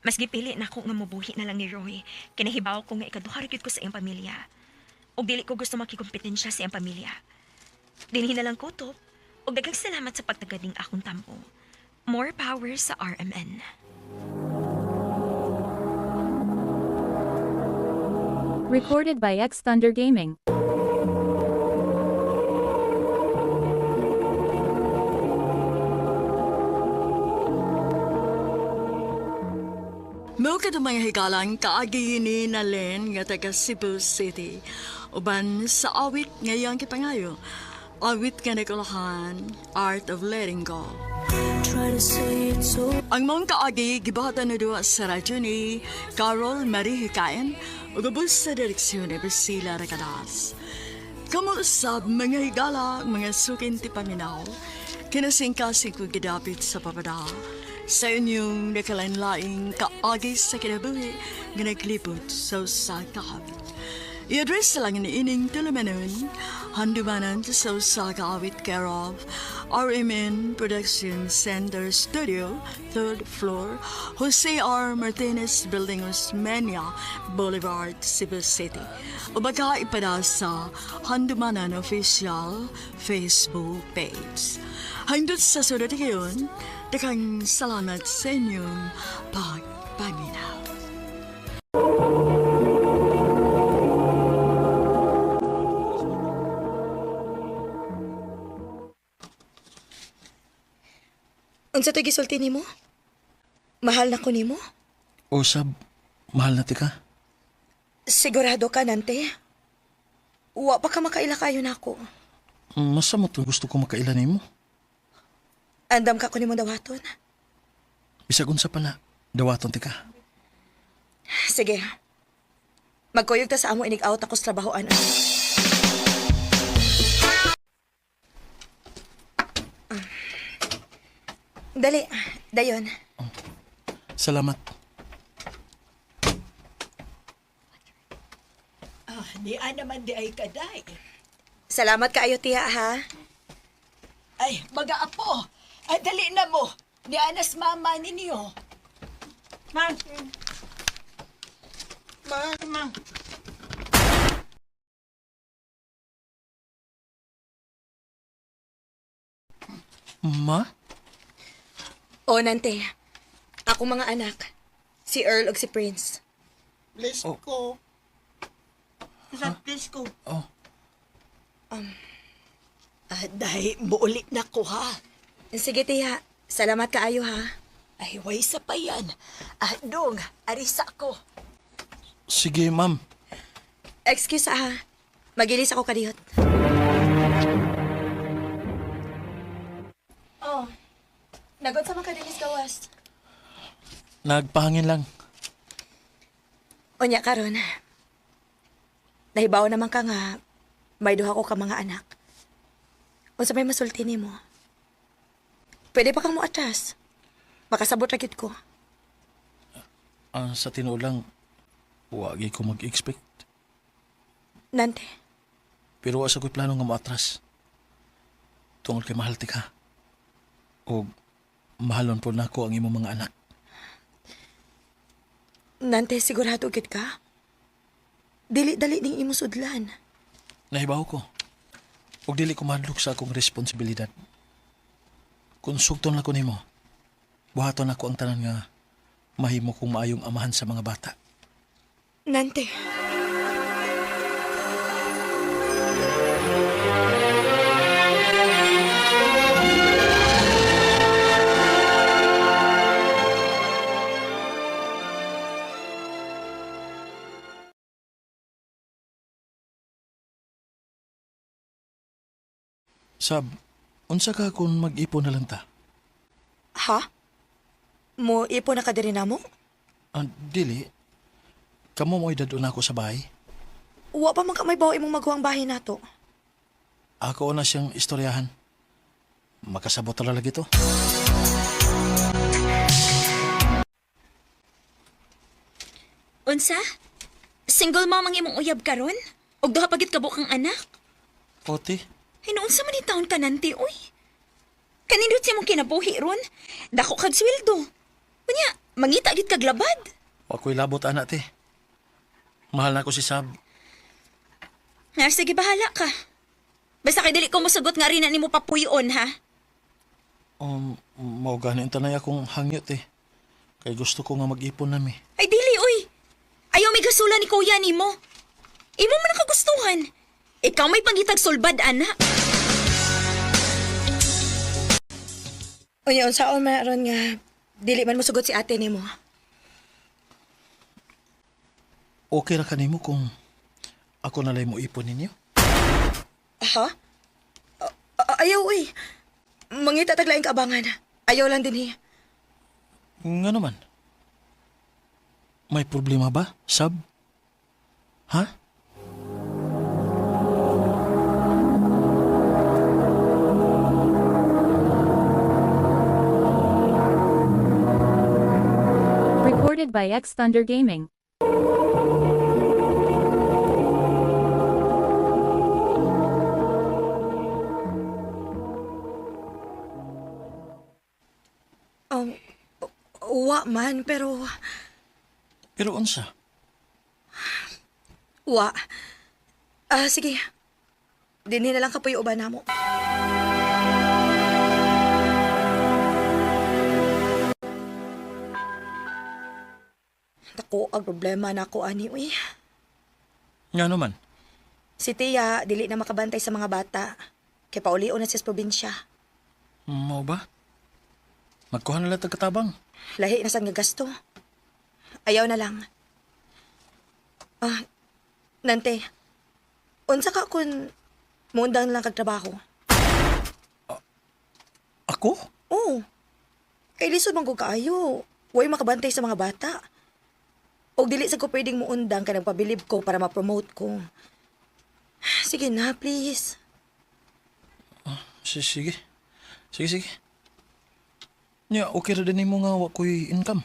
H: Mas gipili na ako nga mobuhi na lang ni Roy. Kinahibaw ko nga ikaduha ra gyud ko sa iyang pamilya. Ug dili ko gusto makikompetensya sa iyang pamilya. Dinhi na lang ko to. Ug daghang salamat sa pagtagad ning akong tampo. More power sa RMN.
C: Recorded by X Thunder Gaming.
L: Mao kadto mga higalang kaagi ni Nalen nga taga Cebu City. Uban sa awit ngayang kipangayo. Awit nga nakulahan, Art of Letting Go. Ang mong kaagi gibahatan na duwa sa radyo ni Carol Marie Hikayan ug ubos sa direksyon ni Priscilla Recadas. Kamo usab mga higala, mga sukin ti paminaw, kinasingkasing ko gidapit sa papada sa inyong nakalanlaing kaagi sa kinabuhi nga naglibot sa usa ka awit. I-address lang ni ining tulumanon, handumanan sa usa ka awit care of RMN Production Center Studio, third floor, Jose R. Martinez Building, Osmeña Boulevard, Cebu City. O baka ipada sa Handumanan Official Facebook page. Hangdot sa sunod ngayon, daghang salamat sa inyong pagpaminaw.
D: Unsa to gisulti nimo? Mahal na ko nimo?
G: Usab, mahal na tika.
D: Sigurado ka, Nante? Wa pa ka makaila kayo nako.
G: Masamot ang gusto ko makaila nimo.
D: Andam ka ko nimo dawaton.
G: Bisag unsa pa na, dawaton tika.
D: Sige. Magkuyog ta sa amo inig-out ako sa trabahoan. Dali, dayon.
G: Salamat.
J: Ah, niya naman di ay kaday.
D: Salamat kaayo tiya ha.
J: Ay, mga apo, ay, dali na mo. Ni anas mama ninyo.
G: Ma?
D: O Nante, ako mga anak, si Earl ug si Prince.
N: Bless ko. Sa bless ko.
G: Oh.
J: Ah, dahil muulit na ko ha.
D: Sige tiya, salamat kaayo ha.
J: Ay, way sa pa yan. Ah, dong, arisa ko.
G: Sige, ma'am.
D: Excuse ah. Magilis ako kadiyot. Oh. Nagot sa mga kadinis gawas.
G: Nagpahangin lang.
D: Unya karon. Nahibaw naman ka nga may duha ko ka mga anak. Unsa may masulti nimo? Pwede pa kang moatras. Makasabot ra gyud ko.
G: Ah, sa tinuod lang, wagi ko mag-expect.
D: Nante,
G: Pero wa sa ko'y plano nga moatras. Tungod kay mahal tika. O mahalon po nako ang imong mga anak.
D: Nante sigurado gyud ka? Dili dali ning imong sudlan.
G: Nahibaw ko. Ug dili ko mahadlok sa akong responsibilidad. Kung sugton lang ko nimo, buhaton ako ang tanan nga mahimo kong maayong amahan sa mga bata.
D: Nante.
G: Sab, unsa ka kung mag-ipon na lang ta?
D: Ha? Mo ipo na ka diri namo?
G: Ah, dili. Kamo mo'y dadun ako sa bahay.
D: Wa pa man ka may bawo imong maguwang bahay nato.
G: Ako na siyang istoryahan. Makasabot na lagi to.
H: Unsa? Single mom ang imong uyab karon? Og duha pa gid ka bukang anak?
G: Oti,
H: Hinuon sa man ni taon ka nanti, uy. Kanindot sa imong kinabuhi ron. Dako kag sweldo. Unya, mangita gyud kag labad.
G: Wa ko'y labot ana te. Mahal na ko si Sab.
H: Ah, sige, bahala ka. Basta kay dili ko mosugot nga rin na nimo papuyon, ha?
G: Mao gani ang tanay akong hangyot eh. Kay gusto ko nga mag-ipon nami.
H: Ay, dili, uy. Ayaw may gasula ni kuya nimo. Imo man ang kagustuhan. Ikaw may pangitag sulbad, ana.
D: Unya, unsaon man aron nga dili man mosugot si ate nimo.
G: Okay ra kanimo kung ako na mo ipon ninyo?
D: Ha? Ayaw, uy. Mangita taglaing kaabangan. Ayaw lang din eh.
G: Nga naman. May problema ba, Sab? Ha?
C: Recorded by X Thunder Gaming.
D: Um, wa man, pero
G: Pero unsa?
D: wa. Ah, sige. Dinhi na lang kapuyo uban namo. Dako ang problema nako ani uy.
G: Nga naman.
D: Si Tia dili na makabantay sa mga bata. Kay paulion na siya sa probinsya.
G: Mao ba? Magkuha na lang tag katabang.
D: Lahi na sad nga gasto. Ayaw na lang. Ah, Nante. Unsa ka kun muundang lang kag trabaho?
G: Ako?
D: Oo. Kay lisod man ko kaayo. Way makabantay sa mga bata. Og dili sa ko pwedeng muundang kay nagpabilib ko para ma-promote ko. Sige na, please.
G: Sige. Sige, sige. Nya, okay ra din nimo nga wa ko'y income.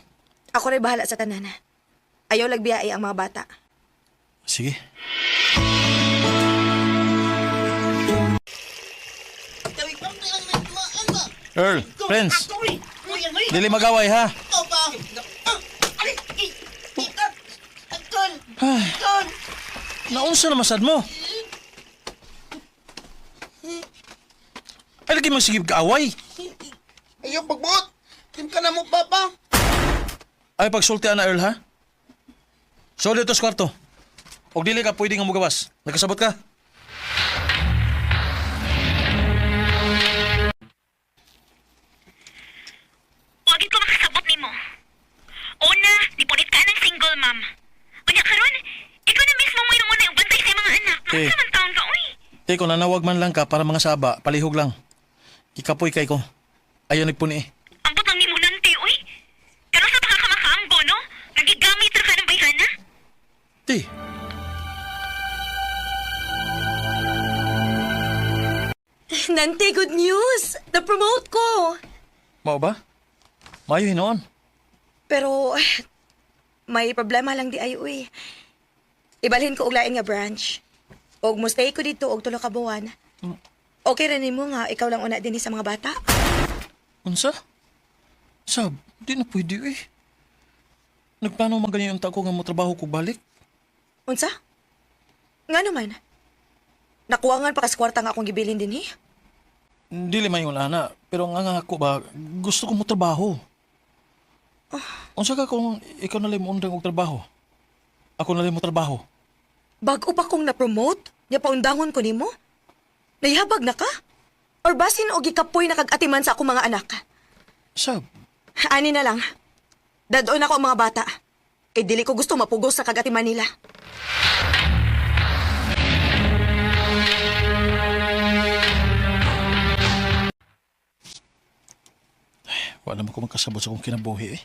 D: Ako rin bahala sa tanan. Ayaw lagbiyae ang mga bata.
G: Sige. Earl, Prince. Dili magaway ha. Ay, naunsa na masad mo? Ay, lagi mo sige kaaway.
N: Ayaw pagbuot. Tim ka na mo, papa.
G: Ay, pagsulti na Earl ha. So, dito sa kwarto. Og dili ka pwede nga mugawas. Nakasabot ka?
H: Wagin ko makasabot nimo. Una, nipunit ka ng single mom. Unya karon, ikaw na mismo mo yung una yung bantay sa mga anak.
G: Eh.
H: Unsa man taon ka, uy?
G: Te, kung nanawag man lang ka para mga saba, palihog lang. Kikapoy kay ko. Ayaw nagpuni eh.
H: Ambot lang nimo nante, uy. Karon sa baka ka makaanggo, no? Nagigamit ra ka ng bayhana.
G: Te,
D: Nante, good news! Na-promote ko!
G: mao ba? Mayo hinoon.
D: Pero, may problema lang di ay uy. Ibalhin ko og lain nga branch. Og mo stay ko dito og tulo ka buwan. Okay ra nimo nga ikaw lang una dinhi sa mga bata.
G: Unsa? Sab, di na pwede eh. Nagplano man ganyan yung ko nga mo trabaho ko balik.
D: Unsa? Nga naman. Nakuangan pa kas kwarta nga akong gibilin dinhi.
G: Dili man yung ana, pero nga nga ako ba, gusto ko mo trabaho. Unsa ka kung ikaw na lang mo undang og trabaho? Ako na lang mo trabaho.
D: Bago pa kong na-promote, nya paundangon ko nimo. Nahihabag na ka? Or basin og gikapoy na kag-atiman sa akong mga anak.
G: Sab,
D: Ani na lang. Dadon ako ang mga bata. Kay dili ko gusto mapugos sa kag-atiman nila.
G: wala man ko magkasabot sa akong kinabuhi eh.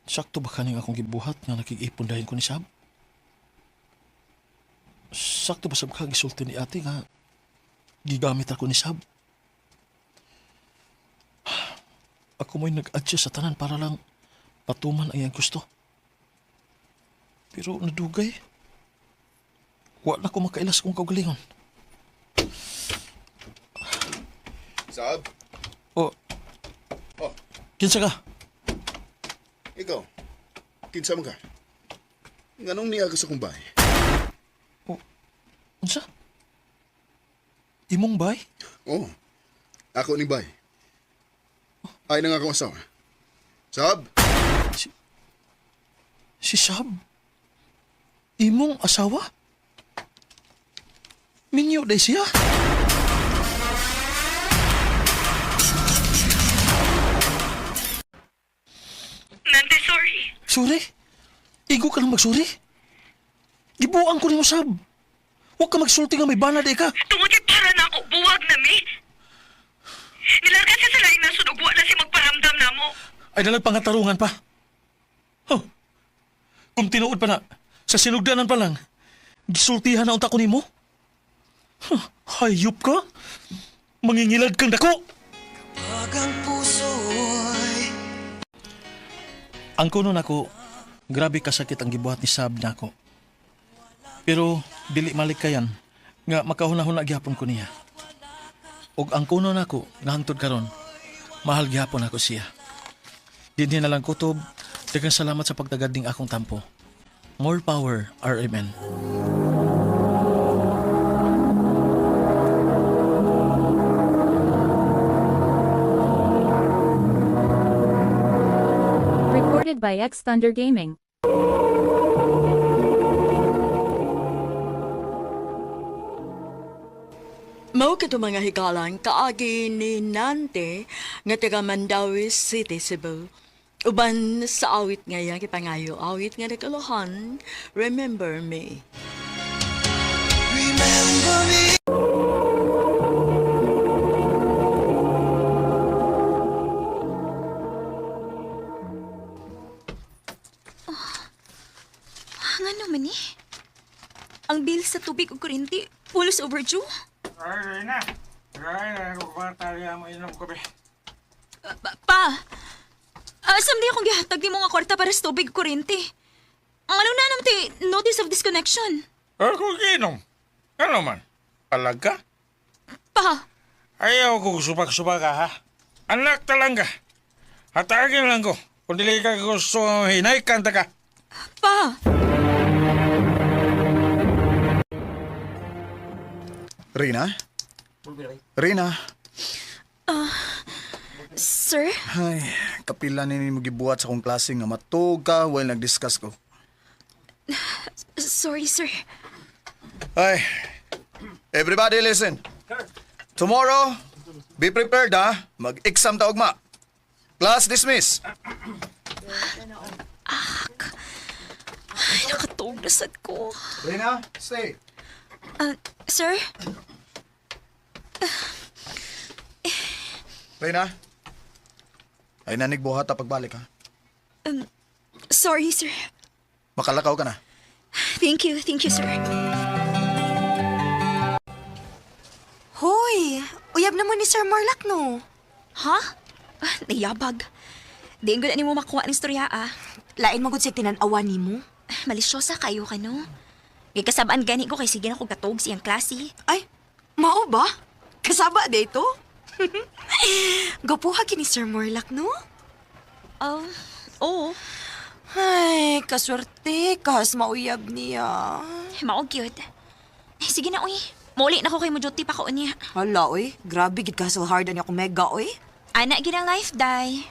G: Sakto ba kaning akong gibuhat nga nakig-ipon dahin ko ni Sab? Sakto ba sab ka gisulti ni ate nga gigamit ako ni Sab? Ako mo'y nag-adjust sa tanan para lang patuman ang iyang gusto. Pero nadugay. Wala ko makailas kung kaugalingon.
K: Sab?
B: Oh.
K: Oh.
B: Kinsa ka?
K: Ikaw? Kinsa man ka? Nganong niya ka sa kong bahay?
B: Unsa? Imong bay?
K: Oo. Oh, ako ni bay. Ay na nga akong asawa. Sab?
B: Si Sab? Imong asawa? Minyo day siya?
H: Nante, sorry.
B: Sorry? Igo ka lang magsuri? Gibuang ko nimo, Sab. Huwag ka magsulti nga may bana di ka.
H: Tungod kay para na ako, buwag na mi. Nilarga siya sa laing nasod ug wa na siya magparamdam namo.
B: Ay dalag pangatarungan pa. Huh. Kung tinuod pa na, sa sinugdanan pa lang, gisultihan na unta ko nimo. Huh, hayop ka? Mangingilad kang dako!
I: Pag ang puso'y
B: Ang kuno nako, grabe kasakit ang gibuhat ni Sab nako. Pero dili malikayan nga makahuna-huna gihapon ko niya. Og ang kuno nako nga hangtod karon, mahal gihapon ako siya. Dinhi na lang kutob, daghang salamat sa pagtagad ning akong tampo. More power, RMN.
C: Recorded by X Thunder Gaming.
L: Mao kato mga higalan kaagi ni Nante nga taga Mandawi City, Cebu. Uban sa awit nga iyang gipangayo, awit nga nagkalohan, Remember Me.
I: Remember me.
H: Nga naman eh. Ang bill sa tubig ug kuryente, pulos overdue.
O: Ay, na. Ay, na. Kwarta mo inom ko, be.
H: Pa, asam di akong gihatag di mo nga kwarta para sa tubig ug kuryente. Ang ano na naman ti notice of disconnection.
O: Ako ginom. Ano man? Palag ka?
H: Pa,
O: Ayaw ko subak-subak ka, ha? Anak talaga. Hatagin lang ko. Kung dili ka gusto, hinay kanta ka.
H: pa.
F: Rina? Rina?
H: Sir?
F: Ay, kapila ni mo gibuhat sa akong klase nga matug ka while nag-discuss ko.
H: Sorry, sir.
F: Ay, everybody listen. Tomorrow, be prepared ha. Mag-exam ta ugma. Class dismiss.
H: Ay, nakatuog na sad ko.
F: Rina, stay.
H: Ah, sir?
F: Rina? Ay nanig buhat ta pagbalik ha.
H: Sorry, sir.
F: Makalakaw ka na.
H: Thank you, sir.
D: Hoy, uyab na mo ni Sir Morlac no.
H: Ha? Ah, nayabag. Di ang ni mo makuha ng istorya, ah.
D: Lain mo gud siya tinan-awa nimo.
H: Malisyosa kayo ka, no? Gikasabaan gani ko kay sige na ko gatog siyang klase.
D: Ay, mao ba? Kasaba dito? Gapuha kini Sir Morlac no?
H: Oo.
D: Ay, kaswerte kas mauyab niya.
H: Mao cute. Ay, sige na, uy. Muli na ko kay mo duty pa ko niya.
D: Hala, oy. Grabe gid ka hard ani ako mega, oy.
H: Ana gid ang life, day.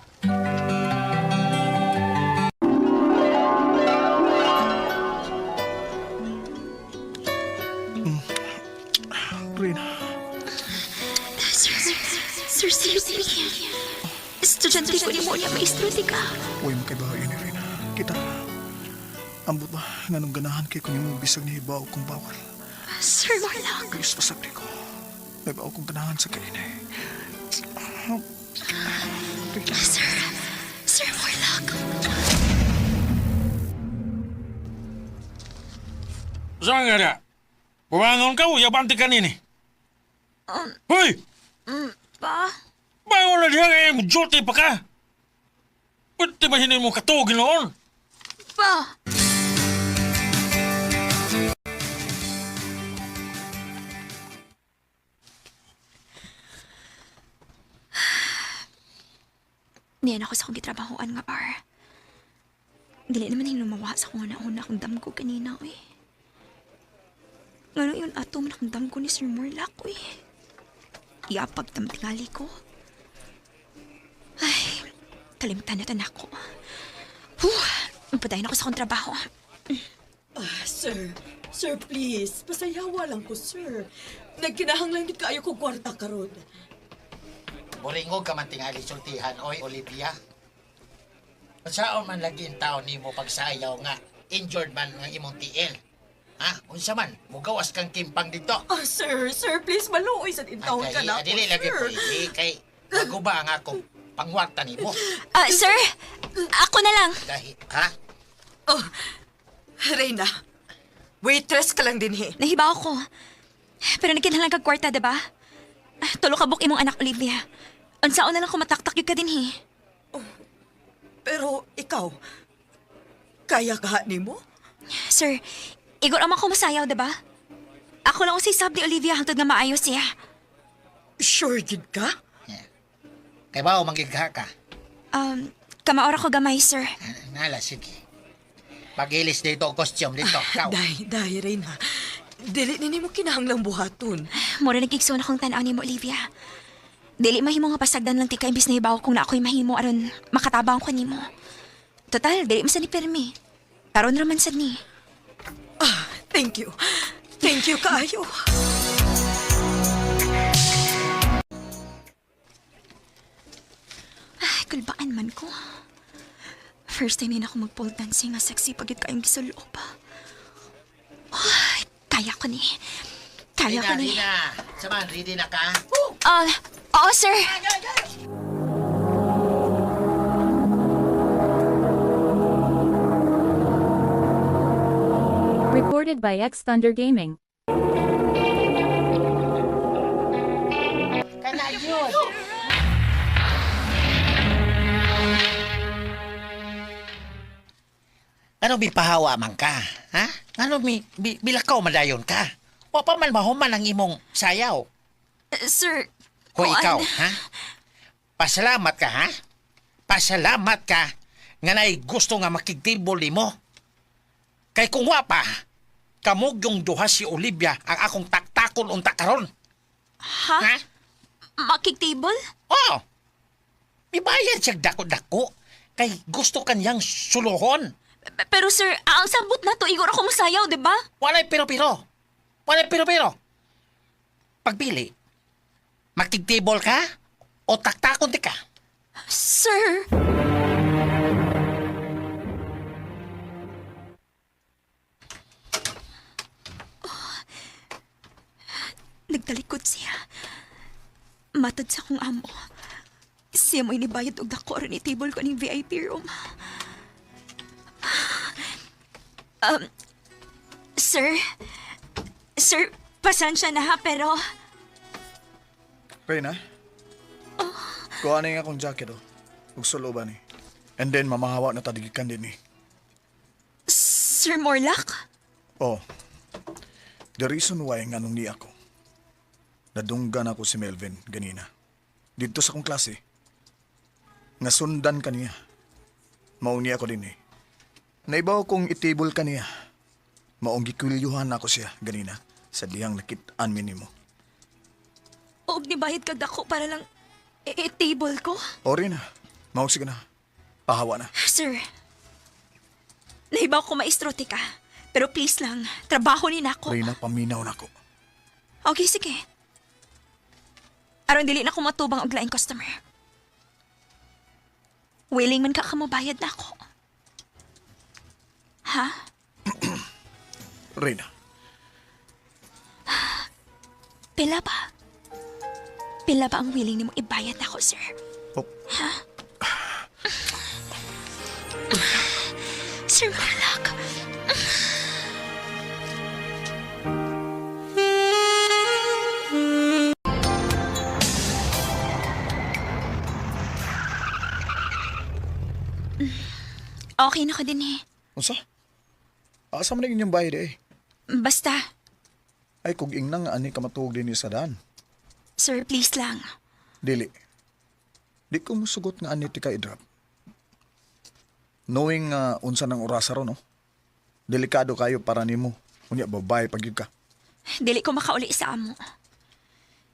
F: Rina.
H: Sir, sir, sir, sir. Estudyante ko ni mo niya, maestro di ka.
F: Uy, makaibaw yun ni Rina. Kita. Ambot ba, nga nung ganahan kay kung yung bisag ni hibaw kong bawal.
H: Sir Morlock.
F: Please, pasabdi ko. May baw kong ganahan sa kainay.
H: Sir, Sir Morlock.
O: Saan nga na? Bumangon ka, uyabante ka nini. Hoy!
H: Pa,
O: Bangon na diha kaya mo duty pa ka. Ba't di ba hindi mo katugin noon?
H: pa. Niyan ako sa akong gitrabahoan nga bar. Dili naman hinumawa sa kung una-una akong damgo kanina, uy. Ngano yun ato man akong damgo ni Sir Morlac, uy. Iapag tamtingali ko. Ay, kalimtan na tanak ko. Huh, padayon ako sa akong trabaho.
D: Ah, sir, sir, please. Pasayawa lang ko, sir. Nagkinahanglan gid kaayo ko kwarta karon.
N: Buringog ka man tingali sultihan, oy, Olivia. Unsaon man lagi ang tao nimo pagsayaw nga injured man nga imong tiil. Ha? Unsa man? Mugawas kang timpang dito.
D: Ah, sir, sir, please, maluoy sa intawon ka na
N: Ay, dili lagi
D: sir.
N: pwede kay maguba ang akong pangwarta nimo.
H: Ah, sir, ako na lang.
N: Dahil, ha?
D: Oh, Reyna, waitress ka lang din he.
H: Nahiba ako. Pero nagkinahanglan kag kwarta, diba? Ah, tulo ka book imong anak, Olivia. Unsaon na lang kumataktak yun ka din, he.
D: Pero ikaw, kaya ka nimo?
H: Sir, igor ang ako masayaw, diba? Ako lang usay sab ni Olivia hangtod nga maayo siya.
D: Sure gid ka?
N: Kay bao manggigha ka.
H: Kamaora ko gamay, sir.
N: Nala, sige. Pagilis dito, costume dito. Ikaw.
D: Day, day, Reyna. Dili ni nimo kinahanglang buhaton.
H: Mura nagigsoon akong tan-aw nimo, Olivia. Dili mahimo nga pasagdan lang tika imbis na hibaw kung na ako'y mahimo aron makatabang ko nimo. Total, dili man sa ni pirmi. Karon ra man sad ni.
D: Ah, thank you. Thank you kaayo.
H: Ay, kulbaan man ko. First time yun ako mag-pole dancing nga sexy pag yun kayong gisuloob. Ay, kaya ko ni. Kaya ko
N: Rina,
H: ni.
N: Rina. Saman, ready na ka?
H: Ah, oo, sir.
C: Recorded by X Thunder Gaming.
N: Kana yun. Ano bi pahawa man ka? Ha? Ano mi bi, bilakaw madayon ka? Wa pa man mahuman ang imong sayaw.
H: Sir,
N: Hoy
H: kuan.
N: ikaw, ha? Pasalamat ka, ha? Pasalamat ka nga naay gusto nga makigtable nimo. Kay kung wa pa, kamog yung duha si Olivia ang akong taktakon unta karon.
H: Ha?
N: Ha?
H: Makig-table?
N: Oo. Mibayad siya dako-dako kay gusto kanyang suluhon.
H: Pero sir, ang sabot na to, igor ako masayaw, di ba?
N: Walay pero-pero. Walay pero-pero. Pagpili, makigtable ka o taktakon ti ka.
H: Sir! Oh. Nagtalikod siya. Matad sa akong amo. Siya mo'y nibayad og dako aron i-table ko ning VIP room. Um, sir, sir, pasensya na ha, pero
F: Reyna? Kuha na yung akong jacket, oh. Ug suloban ni. And then, mamahawa na tadigikan din ni.
H: Sir Morlac?
F: Oh. The reason why nga nung ni ako, nadunggan ako si Melvin ganina. Dito sa akong klase. Nasundan ka niya. Maong niya ako din eh. Naibaw kong itibol ka niya. Maong gikwilyuhan ako siya ganina sa dihang nakit-an mi nimo.
H: Og nibayad kag dako para lang i-table ko?
F: O rin na. Maong sige na. Pahawa na.
H: Sir, nahibaw ko maestro ka. Pero please lang, trabaho ni nako.
F: Reyna, paminaw na ako.
H: Okay, sige. Aron dili na ko matubang og laing customer. Willing man ka kamobayad na ako. Ha?
F: Reyna,
H: Pila ba? Pila ba ang willing nimo ibayad na ako, sir?
F: Oh.
H: Ha? Sir Marlock. Okay na ko din eh.
F: unsa? Asa man ang inyong bayad eh?
H: Basta,
F: Ay, kung ingna nga ani ka matuog din sa daan.
H: sir, please lang.
F: Dili. Di ko musugot nga ani ti ka i-drop. Knowing nga unsa nang orasa ron, no? Delikado kayo para nimo. Unya babae pag gyud ka.
H: Dili ko makauli sa amo.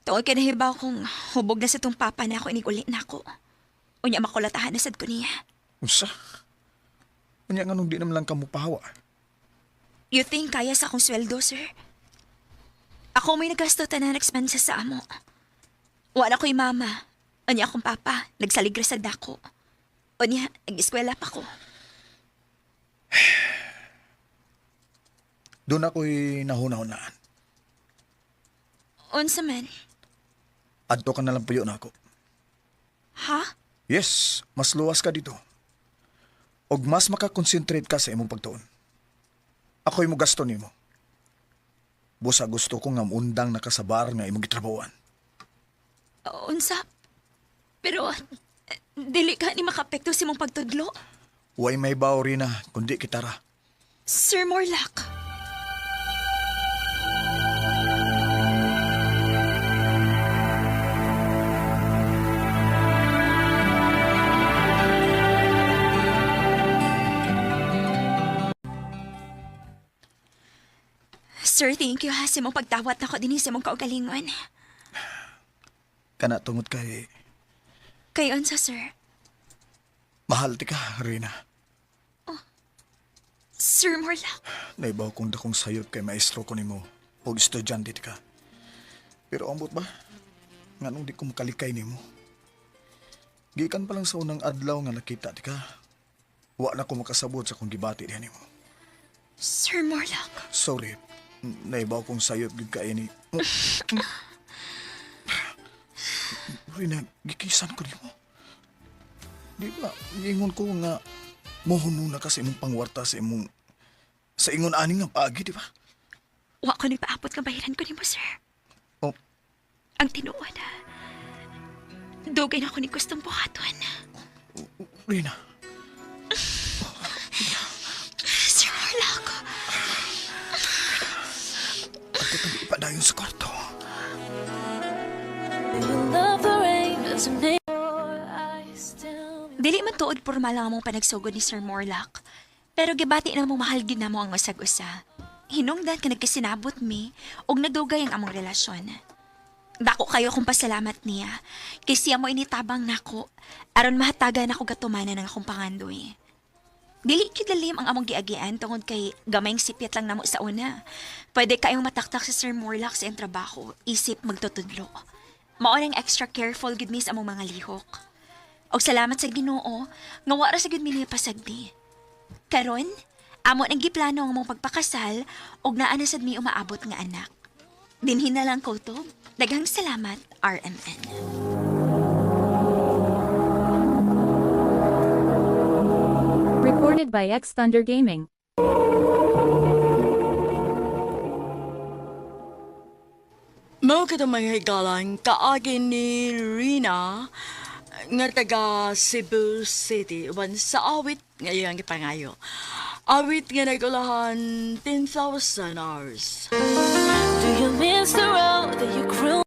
H: Tungod kay nahibaw kong hubog na sa tong papa na ako inig-uli na ako. Unya makulatahan na sad ko niya.
F: Unsa? Unya nganong di naman lang ka mopahawa.
H: You think kaya sa akong sweldo, sir? Ako may nagasto tanan expenses sa amo. Wala ko'y mama. Unya akong papa, nagsaligra sa dako. Unya, nag-eskwela pa ko.
F: Doon ako'y nahuna-hunaan.
H: Unsa man?
F: Adto ka na lang puyo na ako.
H: Ha?
F: Yes, mas luwas ka dito. Og mas makakonsentrate ka sa imong pagtuon. Ako'y mo gasto nimo. Busa gusto ko nga undang nakasabar nga imong gitrabahoan.
H: Unsa? Pero, dili ka ni makaapekto sa imong pagtudlo.
F: Way may baw Rina, kundi kitara.
H: Sir Morlac. Sir, thank you ha sa imong pagtawat nako dinhi sa imong kaugalingon.
F: Kana tungod kay
H: Kay unsa, sir?
F: mahal ti ka, Rina.
H: Sir Morlac.
F: Naibaw kong dakong sayop kay maestro ko nimo og estudyante ti ka. Pero ambot ba? Nganong di ko makalikay nimo? Gikan pa lang sa unang adlaw nga nakita ti ka. Wa na ko makasabot sa kong gibati diha nimo.
H: Sir Morlac.
F: Sorry. Naibaw kong sayop gyud kay ni. Rina, gikisan ko nimo. Di ba, ingon ko nga mohuno na ka sa imong pangwarta sa imong sa ingon ani nga paagi, di ba?
H: Wa ko nagpaabot nga bayaran ko nimo, sir.
F: Oh.
H: Ang tinuod, ha? Dugay na ako ni gustong buhaton.
F: Rina.
H: Sir Morlac.
F: Ato tabi ipadayon sa kwarto.
H: Dili man tuod pormal ang among panagsugod ni Sir Morlac. Pero gibati na mo mahal gyud namo ang usag-usa. Hinungdan ka nagkasinabot mi ug nagdugay ang among relasyon. Dako kayo kung pasalamat niya. Kay siya mo initabang nako aron mahatagan ako gatumanan ang akong pangandoy. Dili gyud lalim ang among giagian tungod kay gamayng sipyat lang namo sa una. Pwede kayong mataktak si Sir Morlac sa iyang trabaho, isip magtutudlo. Mao nang extra careful gid mi sa among mga lihok. Og salamat sa Ginoo nga wa ra sa gid mi niya pasagdi. Karon, amo nang giplano ang among pagpakasal ug naa na sad mi umaabot nga anak. Dinhi na lang kutob. Daghang salamat, RMN.
C: Recorded by X Thunder Gaming.
L: Mao kitong mga higalan kaagi ni Rina nga taga Cebu City uban sa awit nga iyang gipangayo. Awit nga nagulahan 10,000 hours.
P: Do you miss the road that you grew?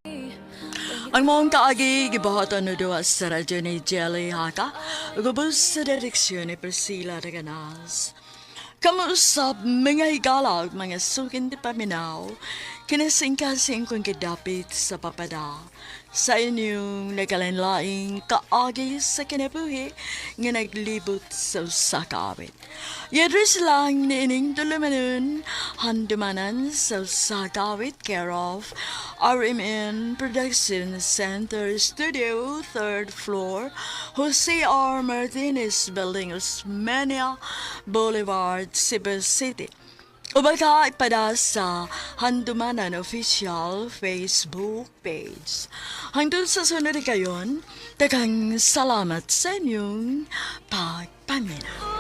L: Ang maong kaagi gibuhatan no duha sa radyo ni Jelly Haka ug sa direksyon ni Priscilla Reganas. Kamuusap mga higala ug mga sukin di paminaw, kinasingkasing kong gidapit sa papada sa inyong nagkalanlaing kaagi sa kinabuhi nga naglibot sa usa ka awit. Yadres lang niining tulumanon, handumanan sa usa ka awit, care of RMN Production Center Studio, 3rd floor, Jose R. Martinez Building, Osmeña Boulevard, Cebu City. O baka ipada sa Handumanan Official Facebook page. Hangtod sa sunod kayon, daghang salamat sa inyong pagpaminaw.